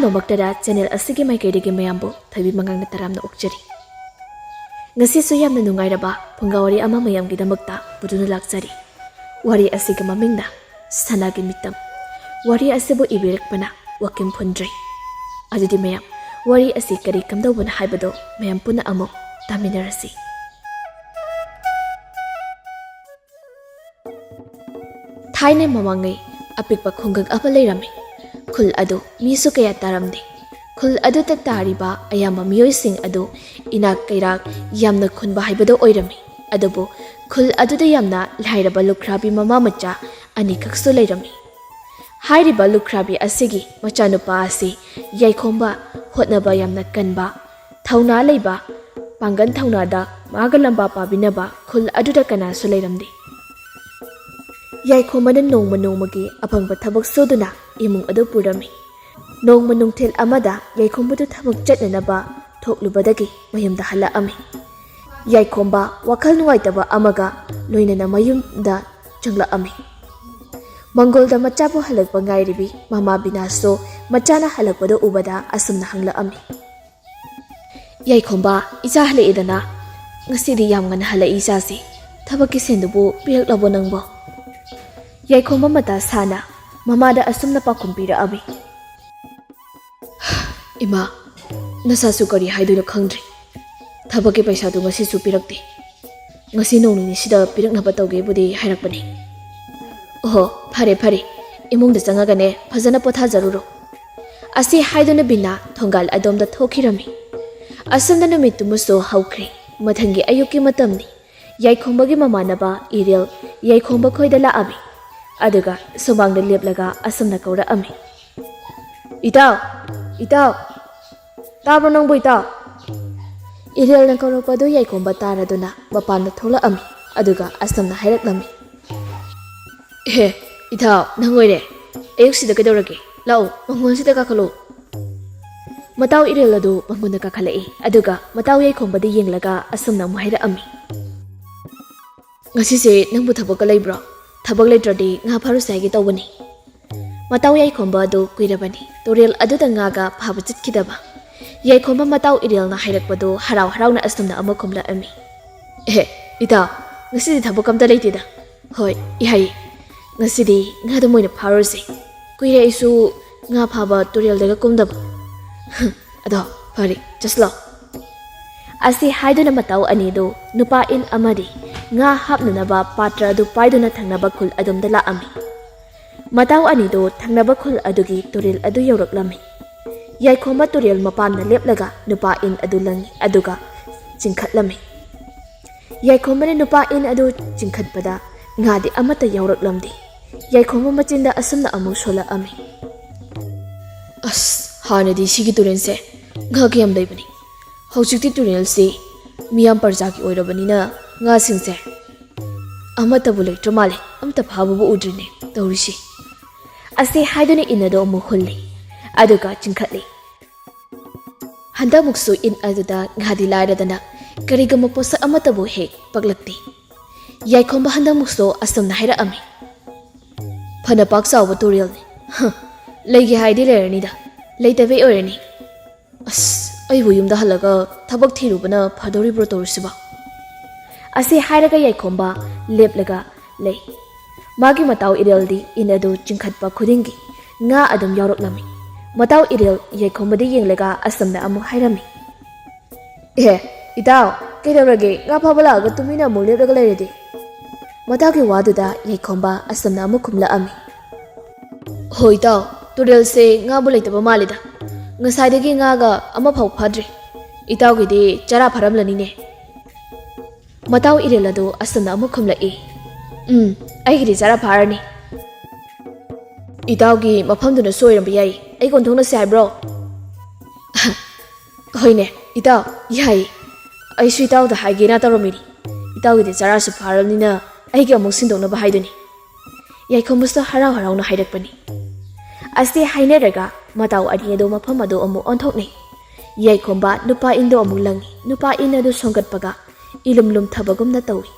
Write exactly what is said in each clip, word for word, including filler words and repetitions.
ꯃꯛꯇꯗ channel ꯑꯁꯤꯒꯤ ꯃꯥꯏꯀꯩꯗꯒꯤ ꯃꯌꯥꯝꯕꯨ ꯊꯣꯏꯕꯤ ꯃꯉꯥꯡꯅ ꯇꯔꯥꯝꯅ ꯑꯣꯛꯆꯔꯤ꯫ ꯉꯁꯤꯁꯨ ꯌꯥꯝꯅ ꯅꯨꯡꯉꯥꯏꯔꯕ ꯐꯨꯡꯒꯥ ꯋꯥꯔꯤ ꯑꯃ ꯃꯌꯥꯝꯒꯤꯗꯃꯛꯇ ꯄꯨꯗꯨꯅ ꯂꯥꯛꯆꯔꯤ꯫ ꯋꯥꯔꯤ ꯑꯁꯤꯒꯤ ꯃꯃꯤꯡꯅ ꯁꯅꯥꯒꯤ ꯃꯤꯇꯝ꯫ ꯋꯥꯔꯤ ꯑꯁꯤꯕꯨ ꯏꯕꯤꯔꯛꯄꯅ ꯋꯥꯀꯤꯝ ꯐꯨꯟꯗ꯭ꯔꯩ꯫ ꯑꯗꯨꯗꯤ ꯃꯌꯥꯝ, ꯋꯥꯔꯤ ꯑꯁꯤ ꯀꯔꯤ ꯀꯝꯗꯧꯕꯅꯣ ꯍꯥꯏꯕꯗꯨ ꯃꯌꯥꯝ ꯄꯨꯟꯅ ꯑꯃꯨꯛ ꯇꯥꯃꯤꯟꯅꯔꯁꯤ꯫ ꯊꯥꯏꯅ ꯃꯃꯥꯡꯉꯩ ꯑꯄꯤꯛꯄ ꯈꯨꯡꯒꯪ ꯑꯃ ꯂꯩꯔꯝꯃꯤ꯫ ꯈꯨꯜ ꯑꯗꯨ ꯃꯤꯁꯨ ꯀꯌꯥ ꯇꯥꯔꯝꯗꯦ꯫ ꯈꯨꯜ ꯑꯗꯨꯗ ꯇꯥꯔꯤꯕ ꯑꯌꯥꯝꯕ ꯃꯤꯑꯣꯏꯁꯤꯡ ꯑꯗꯨ ꯏꯅꯥꯛ ꯀꯩꯔꯥꯛ ꯌꯥꯝꯅ ꯈꯨꯟꯕ ꯍꯥꯏꯕꯗꯨ ꯑꯣꯏꯔꯝꯃꯤ꯫ ꯑꯗꯨꯕꯨ ꯈꯨꯜ ꯑꯗꯨꯗ ꯌꯥꯝꯅ ꯂꯥꯏꯔꯕ ꯂꯨꯈ꯭ꯔꯥꯕꯤ ꯃꯃꯥ ꯃꯆꯥ ꯑꯅꯤꯈꯛꯁꯨ ꯂꯩꯔꯝꯃꯤ꯫ ꯍꯥꯏꯔꯤꯕ ꯂꯨꯈ꯭ꯔꯥꯕꯤ ꯑꯁꯤꯒꯤ ꯃꯆꯥꯅꯨꯄꯥ ꯑꯁꯤ ꯌꯥꯏꯈꯣꯝꯕ, ꯍꯣꯠꯅꯕ ꯌꯥꯝꯅ ꯀꯟꯕ, ꯊꯧꯅꯥ ꯂꯩꯕ, ꯄꯥꯡꯒꯜ ꯊꯧꯅꯥꯗ ꯃꯥꯒ ꯂꯝꯕꯥ ꯄꯥꯕꯤꯅꯕ ꯈꯨꯜ ꯑꯗꯨꯗ ꯀꯅꯥꯁꯨ ꯂꯩꯔꯝꯗꯦ꯫ ꯌꯥꯏꯈꯣꯝꯕꯅ ꯅꯣꯡꯃ ꯅꯣꯡꯃꯒꯤ ꯑꯐꯪꯕ ꯊꯕꯛ ꯁꯨꯗꯨꯅ ꯏꯃꯨꯡ ꯑꯗꯨ ꯄꯨꯔꯝꯃꯤ꯫ ꯅꯣꯡꯃ ꯅꯨꯡꯊꯤꯜ ꯑꯃꯗ ꯌꯥꯏꯈꯣꯝꯕꯗꯨ ꯊꯕꯛ ꯆꯠꯅꯅꯕ ꯊꯣꯛꯂꯨꯕꯗꯒꯤ ꯃꯌꯨꯝꯗ ꯍꯜꯂꯛꯑꯝꯃꯤ꯫ ꯌꯥꯏꯈꯣꯝꯕ ꯋꯥꯈꯜ ꯅꯨꯡꯉꯥꯏꯇꯕ ꯑꯃꯒ ꯂꯣꯏꯅꯅ ꯃꯌꯨꯝꯗ ꯆꯪꯂꯛꯑꯝꯃꯤ꯫ ꯃꯪꯒꯣꯜꯗ ꯃꯆꯥꯕꯨ ꯍꯜꯂꯛꯄ ꯉꯥꯏꯔꯤꯕꯤ ꯃꯃꯥ ꯕꯤꯅꯥꯁꯁꯨ ꯃꯆꯥꯅ ꯍꯜꯂꯛꯄꯗꯨ ꯎꯕꯗ ꯑꯁꯨꯝꯅ ꯍꯪꯂꯛꯑꯝꯃꯤ꯫ "ꯌꯥꯏꯈꯣꯝꯕ, ꯏꯆꯥ ꯍꯜꯂꯛꯑꯦꯗꯅ꯫ ꯉꯁꯤꯗꯤ ꯌꯥꯝ ꯉꯟꯅ ꯍꯜꯂꯛꯏ ꯏꯆꯥꯁꯦ꯫ ꯊꯕꯛꯀꯤ ꯁꯦꯟꯗꯨꯕꯨ ꯄꯤꯔꯛꯂꯕꯣ ꯅꯪꯕꯣ?" ꯌꯥꯏꯈꯣꯝꯕ ꯃꯇꯥ ꯁꯥꯅ ꯃꯃꯥꯗ ꯑꯁꯨꯝꯅ ꯄꯥꯎꯈꯨꯝ ꯄꯤꯔꯛꯑꯝꯃꯤ꯫ "ꯏꯃꯥ, ꯅꯁꯥꯁꯨ ꯀꯔꯤ ꯍꯥꯏꯗꯣꯏꯅꯣ ꯈꯪꯗ꯭ꯔꯦ꯫ ꯊꯕꯛꯀꯤ ꯄꯩꯁꯥꯗꯨ ꯉꯁꯤꯁꯨ ꯄꯤꯔꯛꯇꯦ꯫ ꯉꯁꯤ ꯅꯣꯡ ꯅꯤꯅꯤꯁꯤꯗ ꯄꯤꯔꯛꯅꯕ ꯇꯧꯒꯦꯕꯨꯗꯤ ꯍꯥꯏꯔꯛꯄꯅꯤ꯫ ꯑꯣꯍꯣ, ꯐꯔꯦ ꯐꯔꯦ, ꯏꯃꯨꯡꯗ ꯆꯪꯉꯒꯅꯦ ꯐꯖꯅ ꯄꯣꯊꯥꯖꯔꯨꯔꯣ꯫" ꯑꯁꯤ ꯍꯥꯏꯗꯨꯅ ꯕꯤꯅꯥ ꯊꯣꯡꯒꯥꯜ ꯑꯗꯣꯝꯗ ꯊꯣꯛꯈꯤꯔꯝꯃꯤ꯫ ꯑꯁꯨꯝꯅ ꯅꯨꯃꯤꯠꯇꯨꯃꯁꯨ ꯍꯧꯈ꯭ꯔꯦ꯫ ꯃꯊꯪꯒꯤ ꯑꯌꯨꯛꯀꯤ ꯃꯇꯝꯅꯤ꯫ ꯌꯥꯏꯈꯣꯝꯕꯒꯤ ꯃꯃꯥꯟꯅꯕ ꯏꯔꯦꯜ ꯌꯥꯏꯈꯣꯝꯕ ꯈꯣꯏꯗ ꯂꯥꯛꯑꯝꯃꯤ꯫ ꯑꯗꯨꯒ ꯁꯨꯃꯥꯡꯗ ꯂꯦꯞꯂꯒ ꯑꯁꯨꯝꯅ ꯀꯧꯔꯛꯑꯝꯃꯤ꯫ "ꯏꯇꯥꯎ! ꯏꯇꯥꯎ! ꯇꯥꯕ꯭ꯔꯣ ꯅꯪꯕꯨ, ꯏꯇꯥꯎ?" ꯏꯔꯦꯜꯅ ꯀꯧꯔꯛꯄꯗꯨ ꯌꯥꯏꯈꯣꯝꯕ ꯇꯥꯔꯗꯨꯅ ꯃꯄꯥꯟꯗ ꯊꯣꯛꯂꯛꯑꯝꯃꯤ꯫ ꯑꯗꯨꯒ ꯑꯁꯨꯝꯅ ꯍꯥꯏꯔꯛꯂꯝꯃꯤ꯫ "ꯑꯦꯍꯦ, ꯏꯇꯥꯎ, ꯅꯪ ꯑꯣꯏꯔꯦ꯫ ꯑꯌꯨꯛꯁꯤꯗ ꯀꯩꯗꯧꯔꯒꯦ? ꯂꯥꯛꯑꯣ, ꯃꯪꯒꯣꯜꯁꯤꯗ ꯀꯥꯈꯠꯂꯣ꯫" ꯃꯇꯥꯎ ꯏꯔꯦꯜ ꯑꯗꯨ ꯃꯪꯒꯣꯜꯗ ꯀꯥꯈꯠꯂꯛꯏ꯫ ꯑꯗꯨꯒ ꯃꯇꯥꯎ ꯌꯥꯏꯈꯣꯝꯕꯗ ꯌꯦꯡꯂꯒ ꯑꯁꯨꯝꯅ ꯑꯃꯨꯛ ꯍꯥꯏꯔꯛꯑꯝꯃꯤ꯫ "ꯉꯁꯤꯁꯦ ꯅꯪꯕꯨ ꯊꯕꯛꯀ ꯂꯩꯕ꯭ꯔꯣ? ꯊꯕꯛ ꯂꯩꯇ꯭ꯔꯗꯤ ꯉꯥ ꯐꯥꯔꯨꯁꯦ ꯍꯥꯏꯒꯦ ꯇꯧꯕꯅꯤ꯫" ꯃꯇꯥꯎ ꯌꯥꯏꯈꯣꯝꯕ ꯑꯗꯨ ꯀꯨꯏꯔꯕꯅꯤ ꯇꯨꯔꯦꯜ ꯑꯗꯨꯗ ꯉꯥꯒ ꯐꯥꯕ ꯆꯠꯈꯤꯗꯕ꯫ ꯌꯥꯏꯈꯣꯝꯕ ꯃꯇꯥꯎ ꯏꯔꯦꯜꯅ ꯍꯥꯏꯔꯛꯄꯗꯨ ꯍꯔꯥꯎ ꯍꯔꯥꯎꯅ ꯑꯁꯨꯝꯅ ꯑꯃꯨꯛ ꯈꯨꯝꯂꯛꯑꯝꯃꯤ꯫ "ꯑꯦ, ꯏꯇꯥꯎ, ꯉꯁꯤꯗꯤ ꯊꯕꯛ ꯑꯝꯇ ꯂꯩꯇꯦꯗ꯫ ꯍꯣꯏ, ꯏꯍꯩ, ꯉꯁꯤꯗꯤ ꯉꯥꯗꯨꯝ ꯑꯣꯏꯅ ꯐꯥꯔꯨꯔꯁꯦ꯫ ꯀꯨꯏꯔꯦ ꯑꯩꯁꯨ ꯉꯥ ꯐꯥꯕ ꯇꯨꯔꯦꯜꯗꯒ ꯀꯨꯝꯗꯕ꯫ ꯑꯗꯣ ꯐꯔꯦ, ꯆꯠꯁꯤꯂꯣ꯫" ꯑꯁꯤ ꯍꯥꯏꯗꯨꯅ ꯃꯇꯥꯎ ꯑꯅꯤꯗꯨ ꯅꯨꯄꯥ ꯏꯟ ꯑꯃꯗꯤ ꯉꯥ ꯍꯥꯞꯅꯅꯕ ꯄꯥꯇ꯭ꯔ ꯑꯗꯨ ꯄꯥꯏꯗꯨꯅ ꯊꯪꯅꯕ ꯈꯨꯜ ꯑꯗꯣꯝꯗ ꯂꯥꯛꯑꯝꯃꯤ꯫ ꯃꯇꯥꯎ ꯑꯅꯤꯗꯨ ꯊꯪꯅꯕ ꯈꯨꯜ ꯑꯗꯨꯒꯤ ꯇꯨꯔꯦꯜ ꯑꯗꯨ ꯌꯧꯔꯛꯂꯝꯃꯤ꯫ ꯌꯥꯏꯈꯣꯝꯕ ꯇꯨꯔꯦꯜ ꯃꯄꯥꯟꯗ ꯂꯦꯞꯂꯒ ꯅꯨꯄꯥ ꯏꯟ ꯑꯗꯨ ꯂꯪꯉꯤ, ꯑꯗꯨꯒ ꯆꯤꯡꯈꯠꯂꯝꯃꯤ꯫ ꯌꯥꯏꯈꯣꯝꯕꯅ ꯅꯨꯄꯥ ꯏꯟ ꯑꯗꯨ ꯆꯤꯡꯈꯠꯄꯗ ꯉꯥꯗꯤ ꯑꯃꯠꯇ ꯌꯥꯎꯔꯛꯂꯝꯗꯦ꯫ ꯌꯥꯏꯈꯣꯝꯕ ꯃꯆꯤꯟꯗ ꯑꯁꯨꯝꯅ ꯑꯃꯨꯛ ꯁꯣꯜꯂꯛꯑꯝꯃꯤ꯫ "ꯑꯁ, ꯍꯥꯟꯅꯗꯤ ꯁꯤꯒꯤ ꯇꯨꯔꯦꯜꯁꯦ ꯉꯥ ꯀꯌꯥꯝ ꯂꯩꯕꯅꯤ꯫ ꯍꯧꯖꯤꯛꯇꯤ ꯇꯨꯔꯦꯜꯁꯤ ꯃꯤꯌꯥꯝ ꯄ꯭ꯔꯖꯥꯒꯤ ꯑꯣꯏꯔꯕꯅꯤꯅ ꯉꯥꯁꯤꯡꯁꯦ ꯑꯃꯠꯇꯕꯨ ꯂꯩꯇ꯭ꯔ ꯃꯥꯜꯂꯦ, ꯑꯃꯠꯇ ꯐꯥꯕꯕꯨ ꯎꯗ꯭ꯔꯤꯅꯦ ꯇꯧꯔꯤꯁꯤ꯫" ꯑꯁꯤ ꯍꯥꯏꯗꯨꯅ ꯏꯟ ꯑꯗꯨ ꯑꯃꯨꯛ ꯍꯨꯜꯂꯤ, ꯑꯗꯨꯒ ꯆꯤꯡꯈꯠꯂꯤ꯫ ꯍꯟꯗꯛꯃꯨꯛꯁꯨ ꯏꯟ ꯑꯗꯨꯗ ꯉꯥꯗꯤ ꯂꯥꯏꯔꯗꯅ ꯀꯔꯤꯒꯨꯝꯕ ꯄꯣꯠꯁꯛ ꯑꯃꯠꯇꯕꯨ ꯍꯦꯛ ꯄꯛꯂꯛꯇꯦ꯫ ꯌꯥꯏꯈꯣꯝꯕ ꯍꯟꯗꯛꯃꯨꯛꯁꯨ ꯑꯁꯨꯝꯅ ꯍꯥꯏꯔꯛꯑꯝꯃꯤ꯫ "ꯐꯅ ꯄꯥꯛ ꯆꯥꯎꯕ ꯇꯨꯔꯦꯜꯅꯤ꯫ ꯍ, ꯂꯩꯒꯦ ꯍꯥꯏꯗꯤ ꯂꯩꯔꯅꯤꯗ, ꯂꯩꯇꯕꯩ ꯑꯣꯏꯔꯅꯤ꯫ ꯑꯁ, ꯑꯩꯕꯨ ꯌꯨꯝꯗ ꯍꯜꯂꯒ ꯊꯕꯛ ꯊꯤꯔꯨꯕꯅ ꯐꯗꯧꯔꯤꯕ꯭ꯔꯣ ꯇꯧꯔꯤꯁꯤꯕꯣ?" ꯑꯁꯤ ꯍꯥꯏꯔꯒ ꯌꯥꯏꯈꯣꯝꯕ ꯂꯦꯞꯂꯒ ꯂꯩ꯫ ꯃꯥꯒꯤ ꯃꯇꯥꯎ ꯏꯔꯦꯜꯗꯤ ꯏꯟ ꯑꯗꯨ ꯆꯤꯡꯈꯠꯄ ꯈꯨꯗꯤꯡꯒꯤ ꯉꯥ ꯑꯗꯨꯝ ꯌꯥꯎꯔꯛꯂꯝꯃꯤ꯫ ꯃꯇꯥꯎ ꯏꯔꯦꯜ ꯌꯥꯏꯈꯣꯝꯕꯗ ꯌꯦꯡꯂꯒ ꯑꯁꯨꯝꯅ ꯑꯃꯨꯛ ꯍꯥꯏꯔꯝꯃꯤ꯫ "ꯑꯦ, ꯏꯇꯥꯎ, ꯀꯩꯗꯧꯔꯒꯦ? ꯉꯥ ꯐꯥꯕ ꯂꯥꯛꯑꯒ ꯇꯨꯃꯤꯟꯅ ꯑꯃꯨꯛ ꯂꯦꯞꯂꯒ ꯂꯩꯔꯗꯤ?" ꯃꯇꯥꯎꯒꯤ ꯋꯥꯗꯨꯗ ꯌꯥꯏꯈꯣꯝꯕ ꯑꯁꯨꯝꯅ ꯑꯃꯨꯛ ꯈꯨꯝꯂꯛꯑꯝꯃꯤ꯫ "ꯍꯣꯏ ꯏꯇꯥꯎ, ꯇꯨꯔꯦꯜꯁꯦ ꯉꯥꯕꯨ ꯂꯩꯇꯕ ꯃꯥꯜꯂꯤꯗ꯫ ꯉꯁꯥꯏꯗꯒꯤ ꯉꯥꯒ ꯑꯃꯐꯥꯎ ꯐꯥꯗ꯭ꯔꯤ꯫ ꯏꯇꯥꯎꯒꯤꯗꯤ ꯆꯔꯥ ꯐꯥꯔꯝꯂꯅꯤꯅꯦ?" ꯃꯇꯥꯎ ꯏꯔꯦꯜ ꯑꯗꯨ ꯑꯁꯨꯝꯅ ꯑꯃꯨꯛ ꯈꯨꯝꯂꯛꯏ꯫ "ꯎꯝ, ꯑꯩꯒꯤꯗꯤ ꯆꯔꯥ ꯐꯥꯔꯅꯤ꯫ ꯏꯇꯥꯎꯒꯤ ꯃꯐꯝꯗꯨꯅꯁꯨ ꯑꯣꯏꯔꯝꯕ ꯌꯥꯏ꯫ ꯑꯩꯒ ꯑꯣꯟꯊꯣꯛꯅꯁꯦ ꯍꯥꯏꯕ꯭ꯔꯣ?" "ꯍꯣꯏꯅꯦ, ꯏꯇꯥꯎ, ꯌꯥꯏ꯫ ꯑꯩꯁꯨ ꯏꯇꯥꯎꯗ ꯍꯥꯏꯒꯦꯅ ꯇꯧꯔꯝꯃꯤꯅꯤ꯫ ꯏꯇꯥꯎꯒꯤꯗꯤ ꯆꯔꯥꯁꯨ ꯐꯥꯔꯕꯅꯤꯅ ꯑꯩꯒꯤ ꯑꯃꯨꯛ ꯁꯤꯟꯗꯣꯛꯅꯕ ꯍꯥꯏꯗꯨꯅꯤ꯫" ꯌꯥꯏꯈꯣꯝꯕꯁꯨ ꯍꯔꯥꯎ ꯍꯔꯥꯎꯅ ꯍꯥꯏꯔꯛꯄꯅꯤ꯫ ꯑꯁꯤ ꯍꯥꯏꯅꯔꯒ ꯃꯇꯥꯎ ꯑꯅꯤ ꯑꯗꯨ ꯃꯐꯝ ꯑꯗꯨ ꯑꯃꯨꯛ ꯑꯣꯟꯊꯣꯛꯅꯩ꯫ ꯌꯥꯏꯈꯣꯝꯕ ꯅꯨꯄꯥ ꯏꯟꯗꯨ ꯑꯃꯨꯛ ꯂꯪꯉꯤ꯫ ꯅꯨꯄꯥ ꯏꯟ ꯑꯗꯨ ꯁꯣꯟꯒꯠꯄꯒ ꯏꯂꯨꯝ ꯂꯨꯝꯊꯕꯒꯨꯝꯅ ꯇꯧꯏ꯫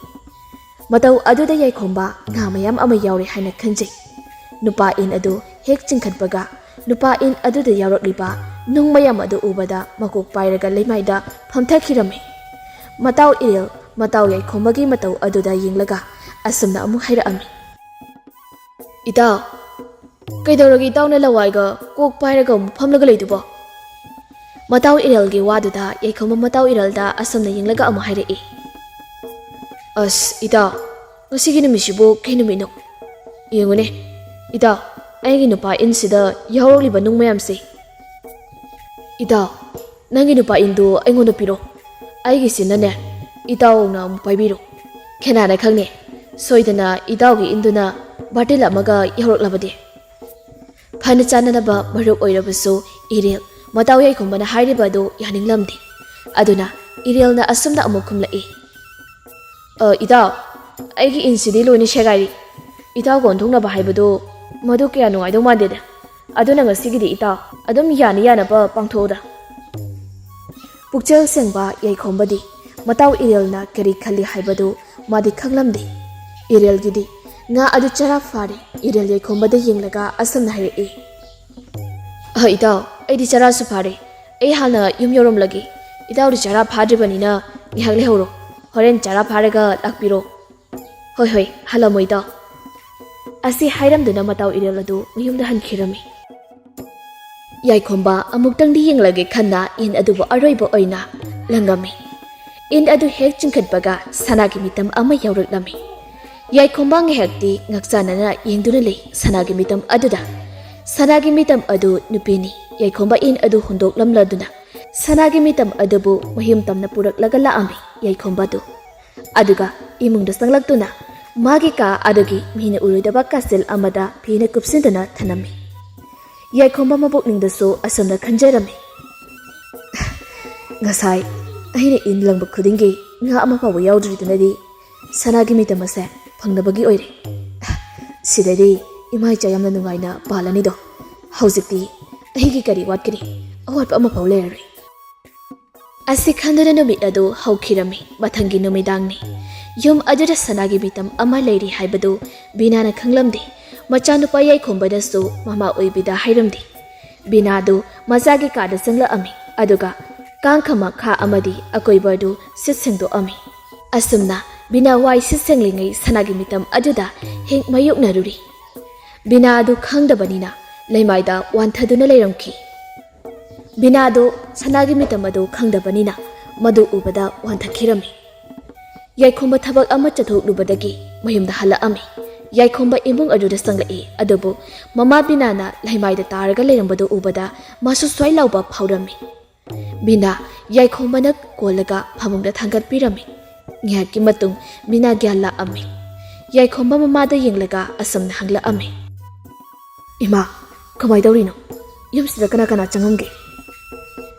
ꯃꯇꯧ ꯑꯗꯨꯗ ꯌꯥꯏꯈꯣꯝꯕ ꯉꯥ ꯃꯌꯥꯝ ꯑꯃ ꯌꯥꯎꯔꯦ ꯍꯥꯏꯅ ꯈꯟꯖꯩ꯫ ꯅꯨꯄꯥ ꯏꯟ ꯑꯗꯨ ꯍꯦꯛ ꯆꯤꯡꯈꯠꯄꯒ, ꯅꯨꯄꯥ ꯏꯟ ꯑꯗꯨꯗ ꯌꯥꯎꯔꯛꯂꯤꯕ ꯅꯨꯡ ꯃꯌꯥꯝ ꯑꯗꯨ ꯎꯕꯗ ꯃꯀꯣꯛ ꯄꯥꯏꯔꯒ ꯂꯩꯃꯥꯏꯗ ꯐꯝꯊꯈꯤꯔꯝꯃꯤ꯫ ꯃꯇꯥꯎ ꯏꯔꯦꯜ, ꯃꯇꯥꯎ ꯌꯥꯏꯈꯣꯝꯕꯒꯤ ꯃꯇꯧ ꯑꯗꯨꯗ ꯌꯦꯡꯂꯒ ꯑꯁꯨꯝꯅ ꯑꯃꯨꯛ ꯍꯥꯏꯔꯛꯑꯝꯃꯤ꯫ "ꯏꯇꯥꯎ, ꯀꯩꯗꯧꯔꯒꯦ ꯏꯇꯥꯎꯅ ꯂꯋꯥꯏꯒ ꯀꯣꯛ ꯄꯥꯏꯔꯒ ꯑꯃꯨꯛ ꯐꯝꯂꯒ ꯂꯩꯗꯨꯕꯣ?" ꯃꯇꯥꯎ ꯏꯔꯦꯜꯒꯤ ꯋꯥꯗꯨꯗ ꯌꯥꯏꯈꯣꯝꯕ ꯃꯇꯥꯎ ꯏꯔꯦꯜꯗ ꯑꯁꯨꯝꯅ ꯌꯦꯡꯂꯒ ꯑꯃꯨꯛ ꯍꯥꯏꯔꯛꯏ꯫ "ꯑꯁ ꯏꯇꯥꯎ, ꯉꯁꯤꯒꯤ ꯅꯨꯃꯤꯠꯁꯤꯕꯨ ꯀꯩ ꯅꯨꯃꯤꯠꯅꯣ? ꯌꯦꯡꯉꯨꯅꯦ ꯏꯇꯥꯎ, ꯑꯩꯒꯤ ꯅꯨꯄꯥ ꯏꯟꯁꯤꯗ ꯌꯥꯎꯔꯛꯂꯤꯕ ꯅꯨꯡ ꯃꯌꯥꯝꯁꯦ꯫ ꯏꯇꯥꯎ, ꯅꯪꯒꯤ ꯅꯨꯄꯥ ꯏꯟꯗꯨ ꯑꯩꯉꯣꯟꯗ ꯄꯤꯔꯣ꯫ ꯑꯩꯒꯤꯁꯤꯅꯅꯦ ꯏꯇꯥꯎꯅ ꯑꯃꯨꯛ ꯄꯥꯏꯕꯤꯔꯣ꯫ ꯀꯅꯥꯅ ꯈꯪꯅꯤ, ꯁꯣꯏꯗꯅ ꯏꯇꯥꯎꯒꯤ ꯏꯟꯗꯨꯅ ꯕꯥꯔꯇꯤꯜ ꯑꯃꯒ ꯌꯥꯎꯔꯛꯂꯕꯗꯤ?" ꯐꯅ ꯆꯥꯟꯅꯅꯕ ꯃꯔꯨꯞ ꯑꯣꯏꯔꯕꯁꯨ ꯏꯔꯦꯜ, ꯃꯇꯥꯎ ꯌꯥꯏꯈꯣꯝꯕꯅ ꯍꯥꯏꯔꯤꯕ ꯑꯗꯨ ꯌꯥꯅꯤꯡꯂꯝꯗꯦ꯫ ꯑꯗꯨꯅ ꯏꯔꯦꯜꯅ ꯑꯁꯨꯝꯅ ꯑꯃꯨꯛ ꯈꯨꯝꯂꯛꯏ꯫ "ꯑ, ꯏꯇꯥꯎ, ꯑꯩꯒꯤ ꯏꯟꯁꯤꯗꯤ ꯂꯣꯏꯅ ꯁꯦꯒꯥꯏꯔꯤ꯫ ꯏꯇꯥꯎꯒ ꯑꯣꯟꯊꯣꯛꯅꯕ ꯍꯥꯏꯕꯗꯨ ꯃꯗꯨ ꯀꯌꯥ ꯅꯨꯡꯉꯥꯏꯗꯧ ꯃꯥꯟꯗꯦꯗ꯫ ꯑꯗꯨꯅ ꯉꯁꯤꯒꯤꯗꯤ ꯏꯇꯥꯎ ꯑꯗꯨꯝ ꯌꯥꯅ ꯌꯥꯅꯕ ꯄꯥꯡꯊꯣꯛꯎꯗ꯫" ꯄꯨꯛꯆꯦꯜ ꯁꯦꯡꯕ ꯌꯥꯏꯈꯣꯝꯕꯗꯤ ꯃꯇꯥꯎ ꯏꯔꯦꯜꯅ ꯀꯔꯤ ꯈꯜꯂꯤ ꯍꯥꯏꯕꯗꯨ ꯃꯥꯗꯤ ꯈꯪꯂꯝꯗꯦ꯫ ꯏꯔꯦꯜꯒꯤꯗꯤ ꯉꯥ ꯑꯗꯨ ꯆꯔꯥ ꯐꯥꯔꯦ꯫ ꯏꯔꯦꯜ ꯌꯥꯏꯈꯣꯝꯕꯗ ꯌꯦꯡꯂꯒ ꯑꯁꯨꯝꯅ ꯍꯥꯏꯔꯛꯏ꯫ "ꯑ, ꯏꯇꯥꯎ, ꯑꯩꯗꯤ ꯆꯔꯥꯁꯨ ꯐꯥꯔꯦ꯫ ꯑꯩ ꯍꯥꯟꯅ ꯌꯨꯝ ꯌꯧꯔꯝꯂꯒꯦ꯫ ꯏꯇꯥꯎꯗꯤ ꯆꯔꯥ ꯐꯥꯗ꯭ꯔꯤꯕꯅꯤꯅ ꯉꯥꯏꯍꯥꯛ ꯂꯩꯍꯧꯔꯣ꯫ ꯍꯣꯔꯦꯟ ꯆꯔꯥ ꯐꯥꯔꯒ ꯂꯥꯛꯄꯤꯔꯣ꯫" "ꯍꯣꯏ, ꯍꯣꯏ, ꯍꯜꯂꯝꯃꯣ ꯏꯇꯥꯎ꯫" ꯑꯁꯤ ꯍꯥꯏꯔꯝꯗꯨꯅ ꯃꯇꯥꯎ ꯏꯔꯦꯜ ꯑꯗꯨ ꯃꯌꯨꯝꯗ ꯍꯟꯈꯤꯔꯝꯃꯤ꯫ ꯌꯥꯏꯈꯣꯝꯕ ꯑꯃꯨꯛꯇꯪꯗꯤ ꯌꯦꯡꯂꯒꯦ ꯈꯟꯅ ꯏꯟ ꯑꯗꯨꯕꯨ ꯑꯔꯣꯏꯕ ꯑꯣꯏꯅ ꯂꯪꯉꯝꯃꯤ꯫ ꯏꯟ ꯑꯗꯨ ꯍꯦꯛ ꯆꯤꯡꯈꯠꯄꯒ ꯁꯅꯥꯒꯤ ꯃꯤꯇꯝ ꯑꯃ ꯌꯥꯎꯔꯛꯂꯝꯃꯤ꯫ ꯌꯥꯏꯈꯣꯝꯕ ꯉꯥꯏꯍꯥꯛꯇꯤ ꯉꯛꯆꯥꯅꯅ ꯌꯦꯡꯗꯨꯅ ꯂꯩ ꯁꯅꯥꯒꯤ ꯃꯤꯇꯝ ꯑꯗꯨꯗ꯫ ꯁꯅꯥꯒꯤ ꯃꯤꯇꯝ ꯑꯗꯨ ꯅꯨꯄꯤꯅꯤ꯫ ꯌꯥꯏꯈꯣꯝꯕ ꯏꯟ ꯑꯗꯨ ꯍꯨꯟꯗꯣꯛꯂꯝꯂꯗꯨꯅ ꯁꯅꯥꯒꯤ ꯃꯤꯇꯝ ꯑꯗꯨꯕꯨ ꯃꯌꯨꯝ ꯇꯝꯅ ꯄꯨꯔꯛꯂꯒ ꯂꯥꯛꯑꯝꯃꯤ ꯌꯥꯏꯈꯣꯝꯕ ꯑꯗꯨ꯫ ꯑꯗꯨꯒ ꯏꯃꯨꯡꯗ ꯆꯪꯂꯛꯇꯨꯅ ꯃꯥꯒꯤ ꯀꯥ ꯑꯗꯨꯒꯤ ꯃꯤꯅ ꯎꯔꯣꯏꯗꯕ ꯀꯥꯆꯤꯜ ꯑꯃꯗ ꯐꯤꯅ ꯀꯨꯞꯁꯤꯟꯗꯨꯅ ꯊꯅꯝꯃꯤ꯫ ꯌꯥꯏꯈꯣꯝꯕ ꯃꯄꯨꯛꯅꯤꯡꯗꯁꯨ ꯑꯁꯨꯝꯅ ꯈꯟꯖꯔꯝꯃꯤ, "ꯉꯁꯥꯏ ꯑꯩꯅ ꯏꯟ ꯂꯪꯕ ꯈꯨꯗꯤꯡꯒꯤ ꯉꯥ ꯑꯃ ꯐꯥꯎꯕ ꯌꯥꯎꯗ꯭ꯔꯤꯗꯨꯅꯗꯤ ꯁꯅꯥꯒꯤ ꯃꯤꯇꯝ ꯑꯁꯦ ꯐꯪꯅꯕꯒꯤ ꯑꯣꯏꯔꯦ꯫ ꯁꯤꯗꯗꯤ ꯏꯃꯥ ꯏꯆꯥ ꯌꯥꯝꯅ ꯅꯨꯡꯉꯥꯏꯅ ꯄꯥꯜꯂꯅꯤꯗꯣ꯫ ꯍꯧꯖꯤꯛꯇꯤ ꯑꯩꯒꯤ ꯀꯔꯤ ꯋꯥꯠꯀꯅꯤ? ꯑꯋꯥꯠꯄ ꯑꯃꯐꯥꯎ ꯂꯩꯔꯔꯣꯏ꯫" ꯑꯁꯤ ꯈꯟꯗꯨꯅ ꯅꯨꯃꯤꯠ ꯑꯗꯨ ꯍꯧꯈꯤꯔꯝꯃꯤ꯫ ꯃꯊꯪꯒꯤ ꯅꯨꯃꯤꯗꯥꯡꯅꯤ꯫ ꯌꯨꯝ ꯑꯗꯨꯗ ꯁꯅꯥꯒꯤ ꯃꯤꯇꯝ ꯑꯃ ꯂꯩꯔꯤ ꯍꯥꯏꯕꯗꯨ ꯕꯤꯅꯥꯅ ꯈꯪꯂꯝꯗꯦ꯫ ꯃꯆꯥꯅꯨꯄꯥ ꯌꯥꯏꯈꯣꯝꯕꯅꯁꯨ ꯃꯃꯥ ꯑꯣꯏꯕꯤꯗ ꯍꯥꯏꯔꯝꯗꯦ꯫ ꯕꯤꯅꯥꯗꯨ ꯃꯆꯥꯒꯤ ꯀꯥꯗ ꯆꯪꯂꯛꯑꯝꯃꯤ, ꯑꯗꯨꯒ ꯀꯥꯡꯈ ꯃꯈꯥ ꯑꯃꯗꯤ ꯑꯀꯣꯏꯕꯗꯨ ꯁꯤꯠ ꯁꯦꯡꯗꯣꯛꯑꯝꯃꯤ꯫ ꯑꯁꯨꯝꯅ ꯕꯤꯅꯥ ꯋꯥꯏ ꯁꯤꯠ ꯁꯦꯡꯂꯤꯉꯩ ꯁꯅꯥꯒꯤ ꯃꯤꯇꯝ ꯑꯗꯨꯗ ꯍꯦꯛ ꯃꯥꯌꯣꯛꯅꯔꯨꯔꯤ꯫ ꯕꯤꯅꯥ ꯑꯗꯨ ꯈꯪꯗꯕꯅꯤꯅ ꯂꯩꯃꯥꯏꯗ ꯋꯥꯟꯊꯗꯨꯅ ꯂꯩꯔꯝꯈꯤ꯫ ꯕꯤꯅꯥꯗꯨ ꯁꯅꯥꯒꯤ ꯃꯤꯇꯝ ꯑꯗꯨ ꯈꯪꯗꯕꯅꯤꯅ ꯃꯗꯨ ꯎꯕꯗ ꯋꯥꯟꯊꯈꯤꯔꯝꯃꯤ꯫ ꯌꯥꯏꯈꯣꯝꯕ ꯊꯕꯛ ꯑꯃ ꯆꯠꯊꯣꯛꯂꯨꯕꯗꯒꯤ ꯃꯌꯨꯝꯗ ꯍꯜꯂꯛꯑꯝꯃꯤ꯫ ꯌꯥꯏꯈꯣꯝꯕ ꯏꯃꯨꯡ ꯑꯗꯨꯗ ꯆꯪꯂꯛꯏ, ꯑꯗꯨꯕꯨ ꯃꯃꯥ ꯕꯤꯅꯥꯅ ꯂꯩꯃꯥꯏꯗ ꯇꯥꯔꯒ ꯂꯩꯔꯝꯕꯗꯨ ꯎꯕꯗ ꯃꯥꯁꯨ ꯁ꯭ꯋꯥꯏ ꯂꯥꯎꯕ ꯐꯥꯎꯔꯝꯃꯤ꯫ ꯕꯤꯅꯥ ꯌꯥꯏꯈꯣꯝꯕꯅ ꯀꯣꯜꯂꯒ ꯐꯃꯨꯡꯗ ꯊꯥꯡꯒꯠꯄꯤꯔꯝꯃꯤ꯫ ꯉꯥꯏꯍꯥꯛꯀꯤ ꯃꯇꯨꯡ ꯕꯤꯅꯥ ꯒ꯭ꯌꯥꯟ ꯂꯥꯛꯑꯝꯃꯤ꯫ ꯌꯥꯏꯈꯣꯝꯕ ꯃꯃꯥꯗ ꯌꯦꯡꯂꯒ ꯑꯁꯨꯝꯅ ꯍꯪꯂꯛꯑꯝꯃꯤ, "ꯏꯃꯥ, ꯀꯃꯥꯏ ꯇꯧꯔꯤꯅꯣ? ꯌꯨꯝꯁꯤꯗ ꯀꯅꯥ ꯀꯅꯥ ꯆꯪꯉꯝꯒꯦ?"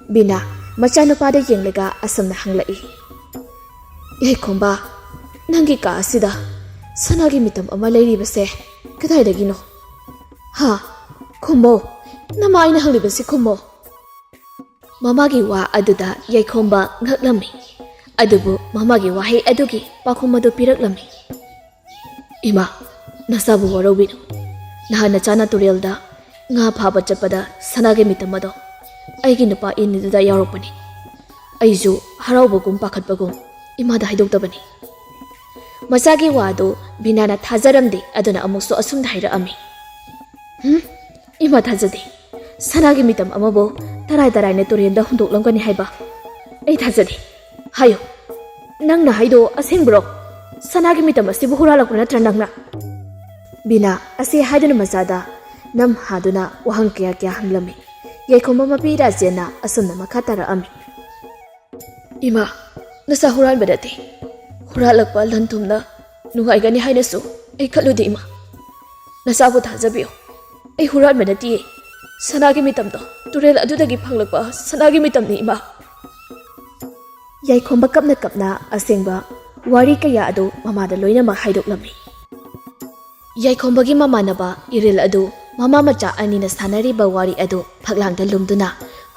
ꯕꯤꯅꯥ ꯃꯆꯥꯅꯨꯄꯥꯗ ꯌꯦꯡꯂꯒ ꯑꯁꯨꯝꯅ ꯍꯪꯂꯛꯏ, "ꯌꯥꯏꯈꯣꯝꯕ, ꯅꯪꯒꯤ ꯀꯥ ꯑꯁꯤꯗ ꯁꯅꯥꯒꯤ ꯃꯤꯇꯝ ꯑꯃ ꯂꯩꯔꯤꯕꯁꯦ ꯀꯗꯥꯏꯗꯒꯤꯅꯣ? ꯍꯥ? ꯈꯨꯝꯃꯣ, ꯅꯃꯥ ꯑꯩꯅ ꯍꯪꯂꯤꯕꯁꯤ ꯈꯨꯝꯃꯣ꯫" ꯃꯃꯥꯒꯤ ꯋꯥ ꯑꯗꯨꯗ ꯌꯥꯏꯈꯣꯝꯕ ꯉꯛꯂꯝꯃꯤ꯫ ꯑꯗꯨꯕꯨ ꯃꯃꯥꯒꯤ ꯋꯥꯍꯩ ꯑꯗꯨꯒꯤ ꯄꯥꯎꯈꯨꯝ ꯑꯗꯨ ꯄꯤꯔꯛꯂꯝꯃꯤ꯫ "ꯏꯃꯥ, ꯅꯆꯥꯕꯨ ꯋꯥꯔꯧꯕꯤꯅꯨ꯫ ꯅꯍꯥꯟ ꯅꯆꯥꯅ ꯇꯨꯔꯦꯜꯗ ꯉꯥ ꯐꯥꯕ ꯆꯠꯄꯗ ꯁꯅꯥꯒꯤ ꯃꯤꯇꯝ ꯑꯗꯣ ꯑꯩꯒꯤ ꯅꯨꯄꯥ ꯏꯟꯅꯤꯗꯨꯗ ꯌꯥꯎꯔꯛꯄꯅꯤ꯫ ꯑꯩꯁꯨ ꯍꯔꯥꯎꯕꯒꯨꯝ ꯄꯥꯈꯠꯄꯒꯨꯝ ꯏꯃꯥꯗ ꯍꯥꯏꯗꯣꯛꯇꯕꯅꯤ꯫" ꯃꯆꯥꯒꯤ ꯋꯥꯗꯨ ꯕꯤꯅꯥꯅ ꯊꯥꯖꯔꯝꯗꯦ, ꯑꯗꯨꯅ ꯑꯃꯨꯛꯁꯨ ꯑꯁꯨꯝꯅ ꯍꯥꯏꯔꯛꯑꯝꯃꯤ, "ꯍꯨꯝ? ꯏꯃꯥ ꯊꯥꯖꯗꯦ꯫ ꯁꯅꯥꯒꯤ ꯃꯤꯇꯝ ꯑꯃꯕꯨ ꯇꯔꯥꯏ ꯇꯔꯥꯏꯅ ꯇꯨꯔꯦꯜꯗ ꯍꯨꯟꯗꯣꯛꯂꯝꯒꯅꯤ ꯍꯥꯏꯕ ꯑꯩ ꯊꯥꯖꯗꯦ꯫ ꯍꯥꯏꯌꯨ, ꯅꯪꯅ ꯍꯥꯏꯗꯣ ꯑꯁꯦꯡꯕ꯭ꯔꯣ? ꯁꯅꯥꯒꯤ ꯃꯤꯇꯝ ꯑꯁꯤꯕꯨ ꯍꯨꯔꯥꯜꯂꯛꯄ ꯅꯠꯇ꯭ꯔ ꯅꯪꯅ?" ꯕꯤꯅꯥ ꯑꯁꯤ ꯍꯥꯏꯗꯨꯅ ꯃꯆꯥꯗ ꯅꯝ ꯍꯥꯗꯨꯅ ꯋꯥꯍꯪ ꯀꯌꯥ ꯀꯌꯥ ꯍꯪꯂꯝꯃꯤ꯫ ꯌꯥꯏꯈꯣꯝꯕ ꯃꯄꯤ ꯔꯥꯖꯦꯟꯅ ꯑꯁꯨꯝꯅ ꯃꯈꯥ ꯇꯥꯔꯛꯑꯝꯃꯤ, "ꯏꯃꯥ, ꯅꯆꯥ ꯍꯨꯔꯥꯟꯕ ꯅꯠꯇꯦ꯫ ꯍꯨꯔꯥꯜꯂꯛꯄ ꯂꯟ ꯊꯨꯝꯅ ꯅꯨꯡꯉꯥꯏꯒꯅꯤ ꯍꯥꯏꯅꯁꯨ ꯑꯩ ꯈꯜꯂꯨꯗꯦ ꯏꯃꯥ꯫ ꯅꯆꯥꯕꯨ ꯊꯥꯖꯕꯤꯌꯨ꯫ ꯑꯩ ꯍꯨꯔꯥꯟꯕ ꯅꯠꯇꯤꯌꯦ꯫ ꯁꯅꯥꯒꯤ ꯃꯤꯇꯝꯗꯣ ꯇꯨꯔꯦꯜ ꯑꯗꯨꯗꯒꯤ ꯐꯪꯂꯛꯄ ꯁꯅꯥꯒꯤ ꯃꯤꯇꯝꯅꯤ ꯏꯃꯥ꯫" ꯌꯥꯏꯈꯣꯝꯕ ꯀꯞꯅ ꯀꯞꯅ ꯑꯁꯦꯡꯕ ꯋꯥꯔꯤ ꯀꯌꯥ ꯑꯗꯨ ꯃꯃꯥꯗ ꯂꯣꯏꯅꯃꯛ ꯍꯥꯏꯗꯣꯛꯂꯝꯃꯤ꯫ ꯌꯥꯏꯈꯣꯝꯕꯒꯤ ꯃꯃꯥꯟꯅꯕ ꯏꯔꯤꯜ ꯑꯗꯨ ꯃꯃꯥ ꯃꯆꯥ ꯑꯅꯤꯅ ꯁꯥꯟꯅꯔꯤꯕ ꯋꯥꯔꯤ ꯑꯗꯨ ꯐꯛꯂꯥꯡꯗ ꯂꯨꯝꯗꯨꯅ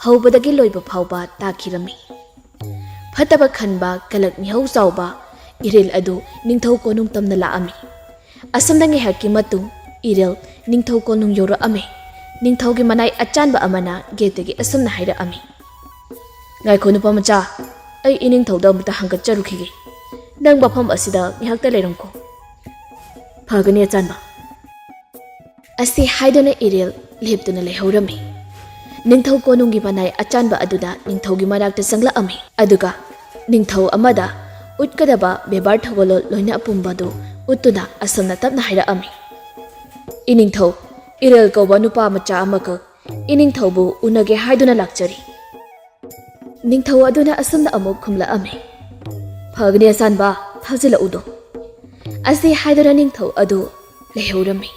ꯍꯧꯕꯗꯒꯤ ꯂꯣꯏꯕ ꯐꯥꯎꯕ ꯇꯥꯈꯤꯔꯝꯃꯤ꯫ ꯐꯠꯇꯕ ꯈꯟꯕ ꯀꯂꯛ ꯃꯤꯍꯧ ꯆꯥꯎꯕ ꯏꯔꯤꯜ ꯑꯗꯨ ꯅꯤꯡꯊꯧ ꯀꯣꯅꯨꯡ ꯇꯝꯅ ꯂꯥꯛꯑꯝꯃꯤ꯫ ꯑꯁꯨꯝꯅ ꯉꯥꯏꯍꯥꯛꯀꯤ ꯃꯇꯨꯡ ꯏꯔꯦꯜ ꯅꯤꯡꯊꯧ ꯀꯣꯅꯨꯡ ꯌꯧꯔꯛꯑꯝꯃꯤ꯫ ꯅꯤꯡꯊꯧꯒꯤ ꯃꯅꯥꯏ ꯑꯆꯥꯟꯕ ꯑꯃꯅ ꯒꯦꯠꯇꯒꯤ ꯑꯁꯨꯝꯅ ꯍꯥꯏꯔꯛꯑꯝꯃꯤ, "ꯉꯥꯏꯈꯣ ꯅꯨꯄꯥ ꯃꯆꯥ, ꯑꯩ ꯏꯅꯤꯡꯊꯧꯗ ꯑꯃꯨꯛꯇ ꯍꯪꯒꯠꯆꯔꯨꯈꯤꯒꯦ꯫ ꯅꯪ ꯃꯐꯝ ꯑꯁꯤꯗ ꯉꯥꯏꯍꯥꯛꯇ ꯂꯩꯔꯝꯀꯣ꯫" "ꯐꯒꯅꯤ ꯑꯆꯥꯟꯕ꯫" ꯑꯁꯤ ꯍꯥꯏꯗꯨꯅ ꯏꯔꯦꯜ ꯂꯦꯞꯇꯨꯅ ꯂꯩꯍꯧꯔꯝꯃꯤ꯫ ꯅꯤꯡꯊꯧ ꯀꯣꯅꯨꯡꯒꯤ ꯃꯅꯥꯏ ꯑꯆꯥꯟꯕ ꯑꯗꯨꯅ ꯅꯤꯡꯊꯧꯒꯤ ꯃꯅꯥꯛꯇ ꯆꯪꯂꯛꯑꯝꯃꯤ꯫ ꯑꯗꯨꯒ ꯅꯤꯡꯊꯧ ꯑꯃꯗ ꯎꯠꯀꯗꯕ ꯕꯦꯕꯥꯔ ꯊꯧꯒꯜꯂꯣꯟ ꯂꯣꯏꯅ ꯑꯄꯨꯝꯕꯗꯨ ꯎꯠꯇꯨꯅ ꯑꯁꯨꯝꯅ ꯇꯞꯅ ꯍꯥꯏꯔꯛꯑꯝꯃꯤ, "ꯏꯅꯤꯡꯊꯧ, ꯏꯔꯦꯜ ꯀꯧꯕ ꯅꯨꯄꯥ ꯃꯆꯥ ꯑꯃꯈꯛ ꯏꯅꯤꯡꯊꯧꯕꯨ ꯎꯅꯒꯦ ꯍꯥꯏꯗꯨꯅ ꯂꯥꯛꯆꯔꯤ꯫" ꯅꯤꯡꯊꯧ ꯑꯗꯨꯅ ꯑꯁꯨꯝꯅ ꯑꯃꯨꯛ ꯈꯨꯝꯂꯛꯑꯝꯃꯤ, "ꯐꯒꯅꯤ ꯑꯆꯥꯟꯕ, ꯊꯥꯖꯤꯜꯂꯛꯎꯗꯣ꯫" ꯑꯁꯤ ꯍꯥꯏꯗꯨꯅ ꯅꯤꯡꯊꯧ ꯑꯗꯨ ꯂꯩꯍꯧꯔꯝꯃꯤ꯫